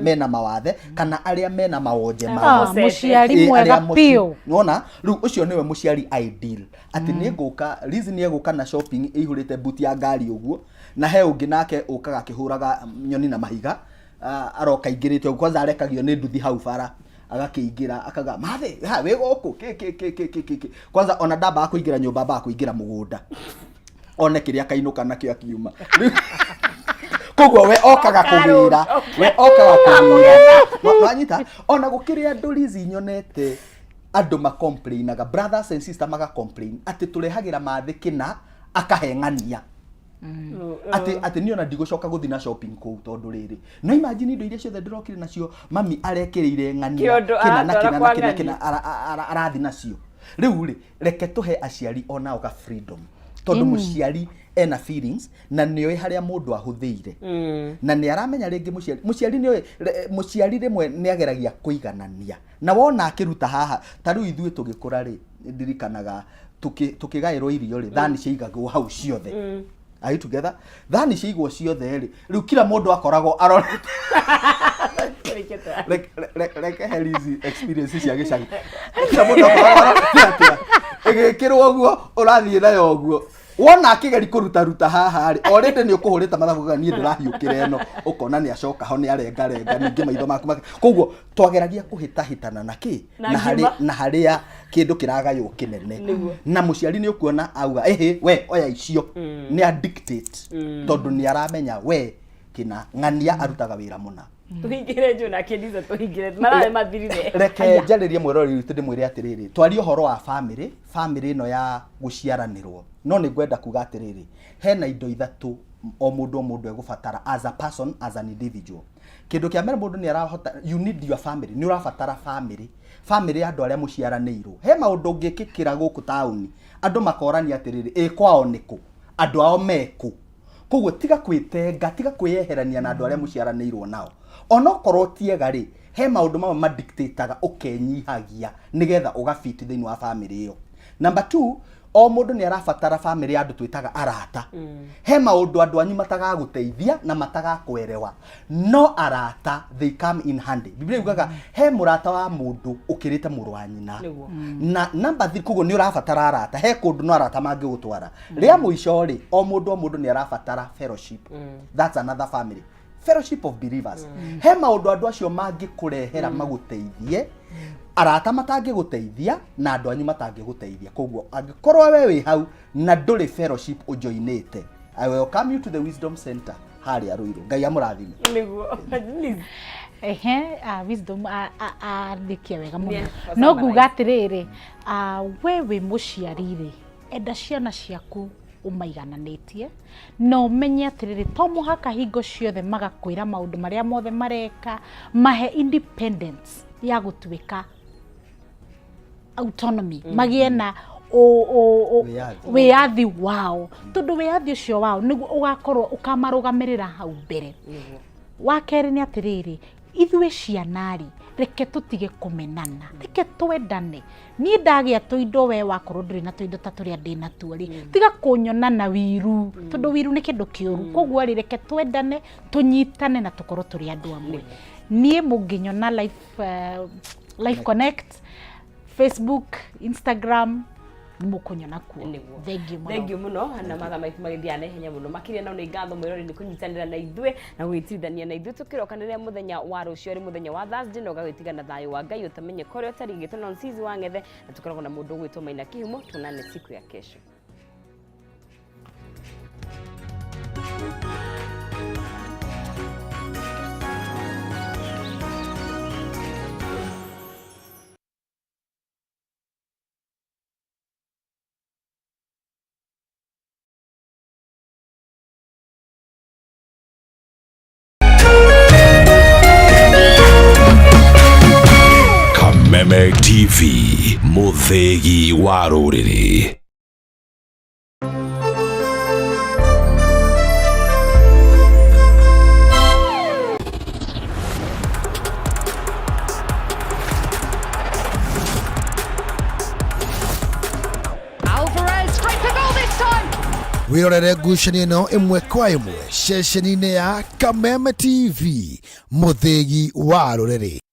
mena mawathe kana arĩa mena mawonje mao. Ah, mũciari Ĩ, mwega arĩa biũ. Nĩwona rĩu ũcio nĩwe mũciari ideal, atĩ nĩ ngũka, Liz nĩ egũka na shopping ĩihũrĩte buti ya ngari ũguo, na he ũngĩ nake ũkaga akĩhũraga nyoni na mahiga. Ah, aroka aingĩrĩte ũguo, kwanza arekagio nĩ nduthi hau bara, agakĩingĩra akaga mathe ha wĩ gũkũ kĩ kĩ kĩ kĩ kĩ kĩ kĩ. Kwanza ona ndambaga kũingĩra nyũmba, ambaga kũingĩra mũgũnda one kĩrĩa kainũka nakĩo akiuma. Koguo we okaga kũgĩra, we okaga kũgĩra. Nwanyita ona gũkĩrĩ andũ, Liz, nyonete andũ macomplainaga, brothers and sister maga complain atĩ tũrehagĩra mathĩ kĩna akaheng'ania, atĩ niĩ ona ndigũcoka gũthiĩ na shopping kũu, tondũ rĩrĩ, no imagine indo iria ciothe ndĩrokire nacio, mami arekĩrĩire ng'ania Kĩondo kĩna na aratwara kĩna na kwa kĩna ng'ania. kĩna arathi nacio. Rĩu rĩ, reke tũhe aciari onao ga freedom, tondũ mũciari ena feelings na nĩoĩ harĩa mũndũ ahũthĩire na nĩ aramenya rĩngĩ mũciari nĩoĩ mũciari rĩmwe nĩ ageragia kũiganania na wona akĩruta haha. Ta rĩu ithuĩ tũgĩkũra rĩ, ndirikanaga tũkĩgaĩrwo irio rĩ, thani ciaigagwo hau ciothe. Are you together? Thani ciaigwo ciothe rĩ, rĩu kila mũndũ akoragwo arorete. Reke he Liz experience cia gĩcagi. Kila mũndũ akoragwo arorete atĩa ĩgĩkĩrwo ũguo, ũrathiĩ nayo ũguo, wona akĩgeri kũruta ruta haha rĩ, already nĩ ũkũhũrĩte mathabu ga niĩ ndĩrahiũkĩra ĩno, ũkona nĩ acoka ho, nĩ arengarenga ningĩ maitho maku koguo twageragia kũhĩtahĩtana na kĩ Na na harĩ ngima. Na harĩa kĩndũ kĩragaywo kĩnene. Na mũciari nĩ ũkuona auga, ĩhĩ, we oya icio, nĩ addictate, tondũ nĩ aramenya we kĩna ng'ania arutaga wĩra mũna. Tũhingĩre njũ na kĩndica, tũhingĩre mathaa nĩ mathirire. Reke njarĩrie mwĩroreri witũ, ndĩmwĩre atĩrĩrĩ, twarie ũhoro wa famĩlĩ, famĩlĩ ĩno ya gũciaranĩrwo, no nĩ ngwenda kuga atĩrĩrĩ, hena indo ithatũ o mũndũ o mũndũ egũbatara as a person, as an individual. Kĩndũ kĩa mbere, mũndũ nĩ arahota, you need your family, nĩ ũrabatara famĩlĩ, famĩlĩ ya andũ arĩa mũciaranĩirwo. He maũndũ ũngĩkĩkĩra gũkũ taũni, andũ makorania atĩrĩrĩ, ĩ kwao nĩkũ, andũ ao mekũ? Koguo tiga kwĩtenga, tiga kwĩyeherania na andũ arĩa mũciaranĩirwo nao, onokorwo ti ega rĩ, he maũndũ mamwe madictataga ũkenyihagia nĩgetha ũgabiti thĩinĩ wa famĩlĩ ĩyo. Number two, o mũndũ nĩ arabatara famĩlĩ ya andũ twĩtaga arata. He maũndũ andũ anyu matagagũteithia na matagakwerewa, no arata, they come in handy. Biblia yugaga he mũrata wa mũndũ ũkĩrĩte mũrũ wa nyina. Na number three, koguo nĩ ũrabatara arata, he kũndũ no arata mangĩgũtwara. Rĩa mũico rĩ, o mũndũ o mũndũ nĩ arabatara fellowship. That's another family, fellowship of believers. He maũndũ andũ acio mangĩkũrehera magũteithie, arata matangĩgũteithia na andũ anyu matangĩgũteithia. Koguo angĩkorwo we wĩ hau na ndũrĩ fellowship ũjoinĩte, I welcome you to the Wisdom Center harĩa Rũirũ. Ngai amũrathime. Nĩguo. Liz. Ehe, Wisdom andĩkia wega mũno. Yes, no nguga atĩrĩrĩ, we wĩ mũciari rĩ, enda ciana ciaku ũmaigananĩtie, na ũmenye atĩrĩrĩ, to mũhaka hingo ciothe magakwĩra maũndũ marĩa mothe mareka. Mahe independence ya gũtuĩka autonomy, magĩe na Wĩyathi. Wĩyathi wao, tondũ wĩyathi ũcio wao nĩguo ũgakorwo ũkamarũgamĩrĩra hau mbere. Wa kerĩ nĩ atĩrĩrĩ, ithuĩ ciana rĩ, reke tũtige kũmenana, reke twendane. Niĩ ndagĩa tũindo, we wakorwo ndũrĩ na tũindo ta tũrĩa ndĩ natuo rĩ, tiga kũnyona na wiru, tondũ wiru nĩ kĩndũ kĩũru. Koguo rĩ, reke twendane, tũnyitane na tũkorwo tũrĩ andũ amwe. Niĩ mũngĩnyona Life Connect, Facebook, Instagram, nĩ mũkũnyona kuo. Thengiũ mũno. Thengiũ mũno. Na mathaa maitũ magĩthiaga na ihenya mũno makĩria, no nĩ ngatho mwĩrori nĩ kũnyitanĩra na ithuĩ na gwĩtirithania na ithuĩ. Tũkĩrokanĩrĩra mũthenya wa rũciũ, arĩ mũthenya wa Thursday, na ũgagĩtiga na thayũ wa Ngai ũtamenye kũrĩa ũtariĩ. Gĩtwo Nonsizi wa Ng'ethe, na tũkoragwo na mũndũ ũgwĩtwo Maina Kĩhumo. Tuonane siku ya kesho. TV, mũthĩgi wa rũrĩrĩ. Alvarez straight for goal this time. Wĩrorere ngucanio ĩno ĩmwe kwa ĩmwe ceceni-inĩ ya Kameme TV, mũthĩgi wa rũrĩrĩ.